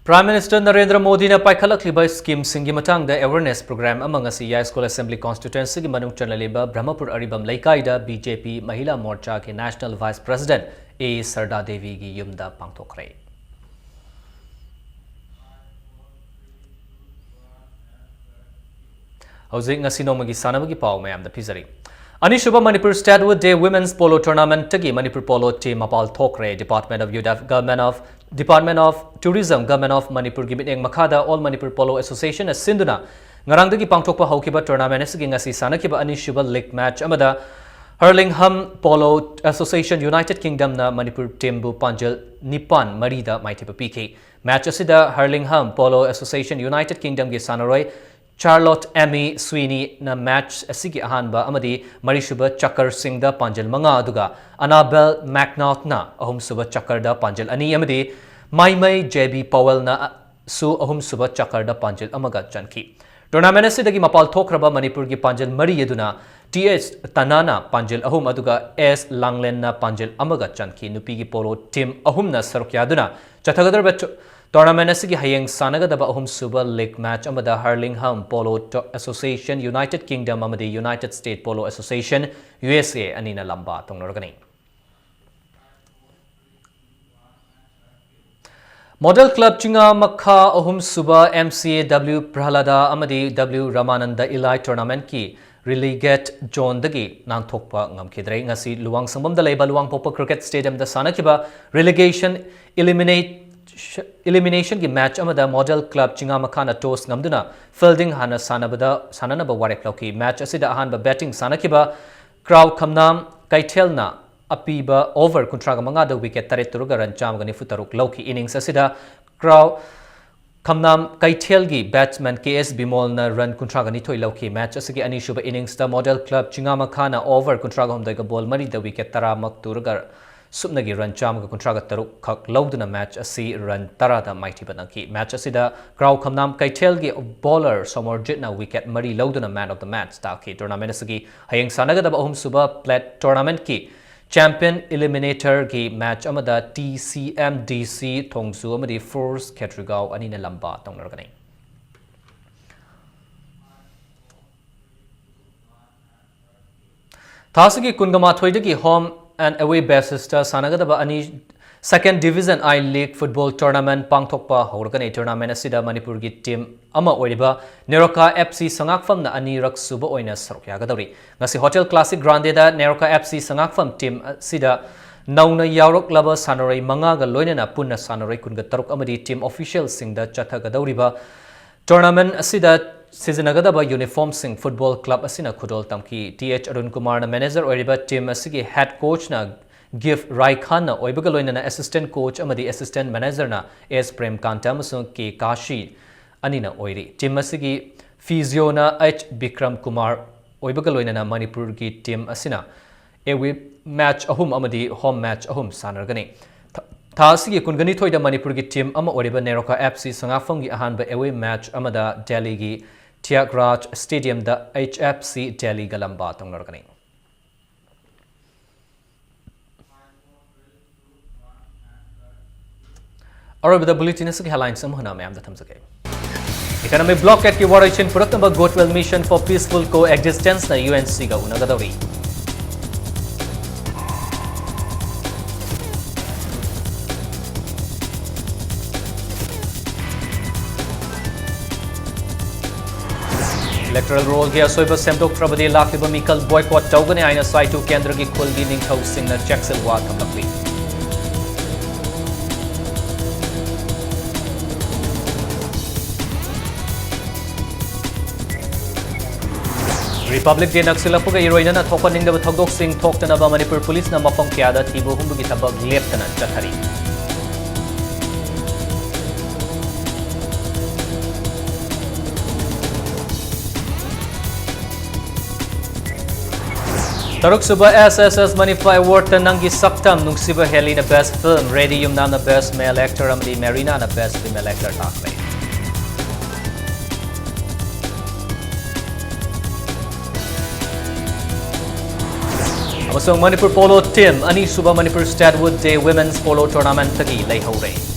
Prime Minister ꯅꯔꯦꯟꯗ꯭ꯔ ꯃꯣꯗꯤꯅ ꯄꯥꯏꯈꯠꯂꯛꯂꯤꯕ ꯁ꯭ꯀꯤꯝꯁꯤꯡꯒꯤ ꯃꯇꯥꯡꯗ ꯑꯦꯋꯦꯔꯅꯦꯁ ꯄ꯭ꯔꯣꯒ꯭ꯔꯥꯝ ꯑꯃ ꯉꯁꯤ ꯌꯥꯏꯁ꯭ꯀꯨꯜ ꯑꯦꯁꯦꯝꯕ꯭ꯂꯤ ꯀꯣꯟꯁꯇꯤꯇ꯭ꯋꯦꯟꯁꯤꯒꯤ ꯃꯅꯨꯡ ꯆꯜꯂꯤꯕ ꯕ꯭ꯔꯍꯃꯄꯨꯔ ꯑꯔꯤꯕꯝ ꯂꯩꯀꯥꯏꯗ ꯕꯤ ꯖꯦ ꯄꯤ ꯃꯍꯤꯂꯥ ꯃꯣꯔꯆꯥꯒꯤ ꯅꯦꯁꯅꯦꯜ ꯚꯥꯏꯁ ꯄ꯭ꯔꯦꯁꯤꯗꯦꯟꯠ ꯑꯦ ꯁꯔꯗꯥ ꯗꯦꯕꯤꯒꯤ ꯌꯨꯝꯗ ꯄꯥꯡꯊꯣꯛꯈ꯭ꯔꯦ꯫ ꯍꯧꯖꯤꯛ ꯉꯁꯤ ꯅꯣꯡꯃꯒꯤ ꯁꯥꯟꯅꯕꯒꯤ ꯄꯥꯎ ꯃꯌꯥꯝꯗ ꯄꯤꯖꯔꯤ꯫ ꯑꯅꯤꯁꯨꯕ Manipur statehood day women's polo ꯇꯣꯔꯅꯥꯃꯦꯟꯠꯇꯒꯤ ꯃꯅꯤꯄꯨꯔ ꯄꯣꯂꯣ ꯇꯤꯝ ꯃꯄꯥꯜ ꯊꯣꯛꯈ꯭ꯔꯦ꯫ Department of Youth Af-, Government of, Department of Tourism, Government of ꯃꯅꯤꯄꯨꯔꯒꯤ ꯃꯤꯠꯌꯦꯡ ꯃꯈꯥꯗ All Manipur Polo Association ꯅ ꯁꯤꯟꯗꯨꯅ ꯉꯔꯥꯡꯗꯒꯤ ꯄꯥꯡꯊꯣꯛꯄ ꯍꯧꯈꯤꯕ ꯇꯣꯔꯅꯥꯃꯦꯟꯠ ꯑꯁꯤꯒꯤ ꯉꯁꯤ ꯁꯥꯟꯅꯈꯤꯕ ꯑꯅꯤꯁꯨꯕ ꯂꯤꯒ ꯃꯦꯆ ꯑꯃꯗ Hurlingham polo association United ꯀꯤꯡꯗꯝꯅ Manipur ꯇꯤꯝꯕꯨ ꯄꯥꯟꯖꯜ ꯅꯤꯄꯥꯟ ꯃꯔꯤꯗ ꯃꯥꯏꯊꯤꯕ ꯄꯤꯈꯤ꯫ ꯃꯦꯆ ꯑꯁꯤꯗ ꯍꯔꯂꯤꯡꯍꯝ ꯄꯣꯂꯣ ꯑꯦꯁꯣꯁꯤꯌꯦꯁꯟ ꯌꯨꯅꯥꯏꯇꯦꯗ ꯀꯤꯡꯗꯝꯒꯤ ꯁꯥꯟꯅꯔꯣꯏ ꯆꯥꯔꯂꯣꯠ ꯑꯦꯃꯤ ꯁ꯭ꯋꯤꯅꯤꯅ ꯃꯦꯆ ꯑꯁꯤꯒꯤ ꯑꯍꯥꯟꯕ ꯑꯃꯗꯤ ꯃꯔꯤꯁꯨꯕ ꯆꯀꯔ ꯁꯤꯡꯗ ꯄꯥꯟꯖꯜ ꯃꯉꯥ, ꯑꯗꯨꯒ ꯑꯅꯥꯕꯦꯜ ꯃꯦꯛꯅꯥꯎꯠꯅ ꯑꯍꯨꯝꯁꯨꯕ ꯆꯀꯔꯗ ꯄꯥꯟꯖꯜ ꯑꯅꯤ ꯑꯃꯗꯤ ꯃꯥꯏꯃꯩ ꯖꯦ ꯕꯤ ꯄꯥꯋꯦꯜꯅ ꯁꯨ ꯑꯍꯨꯝꯁꯨꯕ ꯆꯀꯔꯗ ꯄꯥꯟꯖꯜ ꯑꯃꯒ ꯆꯟꯈꯤ꯫ ꯇꯣꯔꯅꯥꯃꯦꯟꯠ ꯑꯁꯤꯗꯒꯤ ꯃꯄꯥꯜ ꯊꯣꯛꯈ꯭ꯔꯕ ꯃꯅꯤꯄꯨꯔꯒꯤ ꯄꯥꯟꯖꯜ ꯃꯔꯤ ꯑꯗꯨꯅ ꯇꯤ ꯑꯦꯁ ꯇꯅꯥꯅ ꯄꯥꯟꯖꯜ ꯑꯍꯨꯝ ꯑꯗꯨꯒ ꯑꯦꯁ ꯂꯥꯡꯂꯦꯟꯅ ꯄꯥꯟꯖꯜ ꯑꯃꯒ ꯆꯟꯈꯤ꯫ ꯅꯨꯄꯤꯒꯤ ꯄꯣꯂꯣ ꯇꯤꯝ ꯑꯍꯨꯝꯅ ꯁꯔꯨꯛ ꯌꯥꯗꯨꯅ ꯆꯠꯊꯒꯗꯧꯔꯤꯕ ꯇꯣ-, ꯇꯣꯔꯅꯥꯃꯦꯟꯠ ꯑꯁꯤꯒꯤ ꯍꯌꯦꯡ ꯁꯥꯟꯅꯒꯗꯕ ꯑꯍꯨꯝꯁꯨꯕ ꯂꯤꯒ ꯃꯦꯆ ꯑꯃꯗ ꯍꯔꯂꯤꯡꯍꯝ ꯄꯣꯂꯣ ꯇꯣ-, ꯑꯦꯁꯣꯁꯤꯌꯦꯁꯟ ꯌꯨꯅꯥꯏꯇꯦꯗ ꯀꯤꯡꯗꯝ ꯑꯃꯗꯤ United State polo association, U S A, ꯑꯅꯤꯅ ꯂꯝꯕꯥ ꯇꯧꯅꯔꯒꯅꯤ꯫ ꯃꯣꯗꯦꯜ ꯀ꯭ꯂꯕ ꯆꯤꯡꯉꯥ ꯃꯈꯥ ꯑꯍꯨꯝꯁꯨꯕ ꯑꯦꯝ ꯁꯤ ꯑꯦ ꯗꯕ꯭ꯂꯤꯎ ꯄ꯭ꯔꯍꯂꯥꯗꯥ ꯑꯃꯗꯤ ꯗꯕ꯭ꯂꯤꯎ ꯔꯥꯃꯥꯅꯟꯗ ꯏꯂꯥꯏ ꯇꯣꯔꯅꯥꯃꯦꯟꯠꯀꯤ ꯔꯤꯂꯤꯒꯦꯠ ꯖꯣꯟꯗꯒꯤ ꯅꯥꯟꯊꯣꯛꯄ ꯉꯝꯈꯤꯗ꯭ꯔꯦ꯫ ꯉꯁꯤ ꯂꯨꯋꯥꯡꯁꯪꯕꯝꯗ ꯂꯩꯕ ꯂꯨꯋꯥꯡꯄꯣꯛꯄ ꯀ꯭ꯔꯤꯀꯦꯠ ꯁ꯭ꯇꯦꯗꯤꯌꯝꯗ ꯁꯥꯟꯅꯈꯤꯕ ꯔꯤꯂꯤꯒꯦꯁꯟ ꯏꯂꯤꯃꯤꯅꯦꯠ eliminationꯒꯤ match ꯑꯃꯗ Model Club ꯆꯤꯉꯥꯃꯈꯥꯅ toss ꯉꯝꯗꯨꯅ fielding ꯍꯥꯟꯅ ꯁꯥꯟꯅꯕꯗ, ꯁꯥꯟꯅꯅꯕ ꯋꯥꯔꯦꯞ ꯂꯧꯈꯤ꯫ Match ꯑꯁꯤꯗ ꯑꯍꯥꯟꯕ batting ꯁꯥꯟꯅꯈꯤꯕ ꯀ꯭ꯔꯥꯎ ꯈꯝꯅꯥꯝ ꯀꯩꯊꯦꯜꯅ ꯑꯄꯤꯕ over ꯀꯨꯟꯊ꯭ꯔꯥꯒ ꯃꯉꯥꯗ wicket ꯇꯔꯦꯠ ꯇꯨꯔꯒ run ꯆꯥꯝꯃꯒ ꯅꯤꯐꯨ ꯇꯔꯨꯛ ꯂꯧꯈꯤ꯫ Innings ꯑꯁꯤꯗ ꯀ꯭ꯔꯥꯎ ꯈꯝꯅꯥꯝ ꯀꯩꯊꯦꯜꯒꯤ batsman ꯀꯦ ꯑꯦꯁ ꯕꯤꯃꯣꯜꯅ run ꯀꯨꯟꯊ꯭ꯔꯥꯒ ꯅꯤꯊꯣꯏ ꯂꯧꯈꯤ꯫ Match ꯑꯁꯤꯒꯤ ꯑꯅꯤꯁꯨꯕ inningsꯇ Model Club ꯆꯤꯉꯥꯃꯈꯥꯅ over ꯀꯨꯟꯊ꯭ꯔꯥꯒ ꯍꯨꯝꯗꯣꯏꯒ ball ꯃꯔꯤꯗ wicket ꯇꯔꯥꯃꯛ ꯇꯨꯔꯒ ꯁꯨꯞꯅꯒꯤ run ꯆꯥꯝꯃꯒ ꯀꯨꯟꯊ꯭ꯔꯥꯒ ꯇꯔꯨꯛ ꯈꯛ ꯂꯧꯗꯨꯅ match ꯑꯁꯤ run ꯇꯔꯥꯗ ꯃꯥꯏꯊꯤꯕ ꯅꯪꯈꯤ꯫ Match ꯑꯁꯤꯗ ꯀ꯭ꯔꯥꯎ ꯈꯝꯅꯥꯝ ꯀꯩꯊꯦꯜꯒꯤ bowler ꯁꯣꯃꯣꯔꯖꯤꯠꯅ wicket ꯃꯔꯤ ꯂꯧꯗꯨꯅ man of the match ꯇꯥꯈꯤ꯫ Tournament ꯑꯁꯤꯒꯤ ꯍꯌꯦꯡ ꯁꯥꯟꯅꯒꯗꯕ ꯑꯍꯨꯝꯁꯨꯕ plate tournamentꯀꯤ champion eliminatorꯒꯤ match ꯑꯃꯗ ꯇꯤ ꯁꯤ ꯑꯦꯝ ꯗꯤ ꯁꯤ ꯊꯣꯡꯖꯨ ꯑꯃꯗꯤ Force ꯈꯦꯇ꯭ꯔꯤꯒꯥꯎ ꯑꯅꯤꯅ ꯂꯝꯕꯥ ꯇꯧꯅꯔꯒꯅꯤ꯫ ꯊꯥ ꯑꯁꯤꯒꯤ ꯀꯨꯟꯒ ꯃꯥꯊꯣꯏꯗꯒꯤ home and away basisꯇ ꯁꯥꯟꯅꯒꯗꯕ ꯑꯅꯤ second division I league football tournament ꯄꯥꯡꯊꯣꯛꯄ ꯍꯧꯔꯒꯅꯤ꯫ Tournament ꯑꯁꯤꯗ ꯃꯅꯤꯄꯨꯔꯒꯤ team ꯑꯃ ꯑꯣꯏꯔꯤꯕ ꯅꯦꯔꯣꯀꯥ ꯑꯦꯐ ꯁꯤ ꯁꯉꯥꯛꯐꯝꯅ ꯑꯅꯤꯔꯛ ꯁꯨꯕ ꯑꯣꯏꯅ ꯁꯔꯨꯛ ꯌꯥꯒꯗꯧꯔꯤ꯫ ꯉꯁꯤ Hotel Classic Grandeꯗ ꯅꯦꯔꯣꯀꯥ ꯑꯦꯐ ꯁꯤ ꯁꯉꯥꯛꯐꯝ team ꯑꯁꯤꯗ ꯅꯧꯅ ꯌꯥꯎꯔꯛꯂꯕ ꯁꯥꯟꯅꯔꯣꯏ ꯃꯉꯥꯒ ꯂꯣꯏꯅꯅ ꯄꯨꯟꯅ ꯁꯥꯟꯅꯔꯣꯏ ꯀꯨꯟꯒ ꯇꯔꯨꯛ ꯑꯃꯗꯤ team officialꯁꯤꯡꯗ ꯆꯠꯊꯒꯗꯧꯔꯤꯕ tournament ꯑꯁꯤꯗ ꯁꯤꯖꯤꯟꯅꯒꯗꯕ uniformꯁꯤꯡ football club ꯑꯁꯤꯅ ꯈꯨꯗꯣꯜ ꯇꯝꯈꯤ꯫ ꯇꯤ ꯑꯦꯆ ꯑꯔꯨꯟ ꯀꯨꯃꯥꯔꯅ manager ꯑꯣꯏꯔꯤꯕ team ꯑꯁꯤꯒꯤ head coachꯅ ꯒꯤꯐ ꯔꯥꯏ ꯈꯥꯟꯅ ꯑꯣꯏꯕꯒ ꯂꯣꯏꯅꯅ assistant coach ꯑꯃꯗꯤ assistant managerꯅ ꯑꯦꯁ ꯄ꯭ꯔꯦꯝꯀꯥꯟꯇ ꯑꯃꯁꯨꯡ ꯀꯦ ꯀꯥꯁꯤ ꯑꯅꯤꯅ ꯑꯣꯏꯔꯤ꯫ Team ꯑꯁꯤꯒꯤ physioꯅ ꯑꯩꯆ ꯕꯤꯀ꯭ꯔꯝ ꯀꯨꯃꯥꯔ ꯑꯣꯏꯕꯒ ꯂꯣꯏꯅꯅ ꯃꯅꯤꯄꯨꯔꯒꯤ team ꯑꯁꯤꯅ away match ꯑꯍꯨꯝ ꯑꯃꯗꯤ home match ꯑꯍꯨꯝ ꯁꯥꯟꯅꯔꯒꯅꯤ꯫ ꯊꯥ, ꯊꯥ ꯑꯁꯤꯒꯤ ꯀꯨꯟꯒꯅꯤꯊꯣꯏꯗ ꯃꯅꯤꯄꯨꯔꯒꯤ team ꯑꯃ ꯑꯣꯏꯔꯤꯕ ꯅꯦꯔꯣꯀꯥ ꯑꯦꯐ ꯁꯤ ꯁꯉꯥꯛꯐꯝꯒꯤ ꯑꯍꯥꯟꯕ away match ꯑꯃꯗ ꯗꯦꯜꯂꯤꯒꯤ ꯊꯤꯌꯥꯒ꯭ꯔꯥꯖ stadiumꯗ ꯑꯩꯆ ꯑꯦꯐ ꯁꯤ ꯗꯦꯜꯂꯤꯒ ꯂꯝꯕꯥ ꯇꯧꯅꯔꯒꯅꯤ꯫ ꯑꯔꯣꯏꯕꯗ bulletin ꯑꯁꯤꯒꯤ headlines ꯑꯃꯨꯛ ꯍꯟꯅ ꯃꯌꯥꯝꯗ ꯊꯝꯖꯒꯦ꯫ Economic blockadeꯀꯤ ꯋꯥꯔꯣꯏꯁꯤꯟ ꯄꯨꯔꯛꯅꯕ Goodwill Mission for Peaceful Coexistenceꯅ ꯌꯨ ꯑꯦꯟ ꯁꯤꯒ ꯎꯅꯒꯗꯧꯔꯤ꯫ Electoral rollꯒꯤ ꯑꯁꯣꯏꯕ ꯁꯦꯝꯗꯣꯛꯇ꯭ꯔꯕꯗꯤ ꯂꯥꯛꯂꯤꯕ ꯃꯤꯈꯜ boycott ꯇꯧꯒꯅꯤ ꯍꯥꯏꯅ ꯁꯥꯏꯇꯨ ꯀꯦꯟꯗ꯭ꯔꯒꯤ ꯈꯨꯜꯒꯤ ꯅꯤꯡꯊꯧꯁꯤꯡꯅ ꯆꯦꯛꯁꯤꯜꯋꯥ ꯊꯝꯂꯛꯂꯤ꯫ Republic Day ꯅꯛꯁꯤꯜꯂꯛꯄꯒ ꯏꯔꯣꯏꯅꯅ ꯊꯣꯛꯍꯟꯅꯤꯡꯗꯕ ꯊꯧꯗꯣꯛꯁꯤꯡ ꯊꯣꯛꯇꯅꯕ ꯃꯅꯤꯄꯨꯔ ꯄꯨꯂꯤꯁꯅ ꯃꯐꯝ ꯀꯌꯥꯗ ꯊꯤꯕ ꯍꯨꯝꯕꯒꯤ ꯊꯕꯛ ꯂꯦꯞꯇꯅ ꯆꯠꯊꯔꯤ꯫ ꯇꯔꯨꯛꯁꯨꯕ S S S Manipur Award ꯇ ꯅꯪꯒꯤ ꯁꯛꯇꯝ ꯅꯨꯡꯁꯤꯕ ꯍꯦꯜꯂꯤꯅ Best Film, ꯔꯦꯗꯤ ꯌꯨꯝꯅꯥꯝꯅ Best Male Actor ꯑꯃꯗꯤ ꯃꯦꯔꯤꯅꯥꯅ Best Female Actor ꯇꯥꯈ꯭ꯔꯦ꯫ ꯑꯃꯁꯨꯡ ꯃꯅꯤꯄꯨꯔ Polo Team ꯑꯅꯤꯁꯨꯕ Manipur Statehood Day Women's Polo Tournament ꯇꯒꯤ ꯂꯩꯍꯧꯔꯦ꯫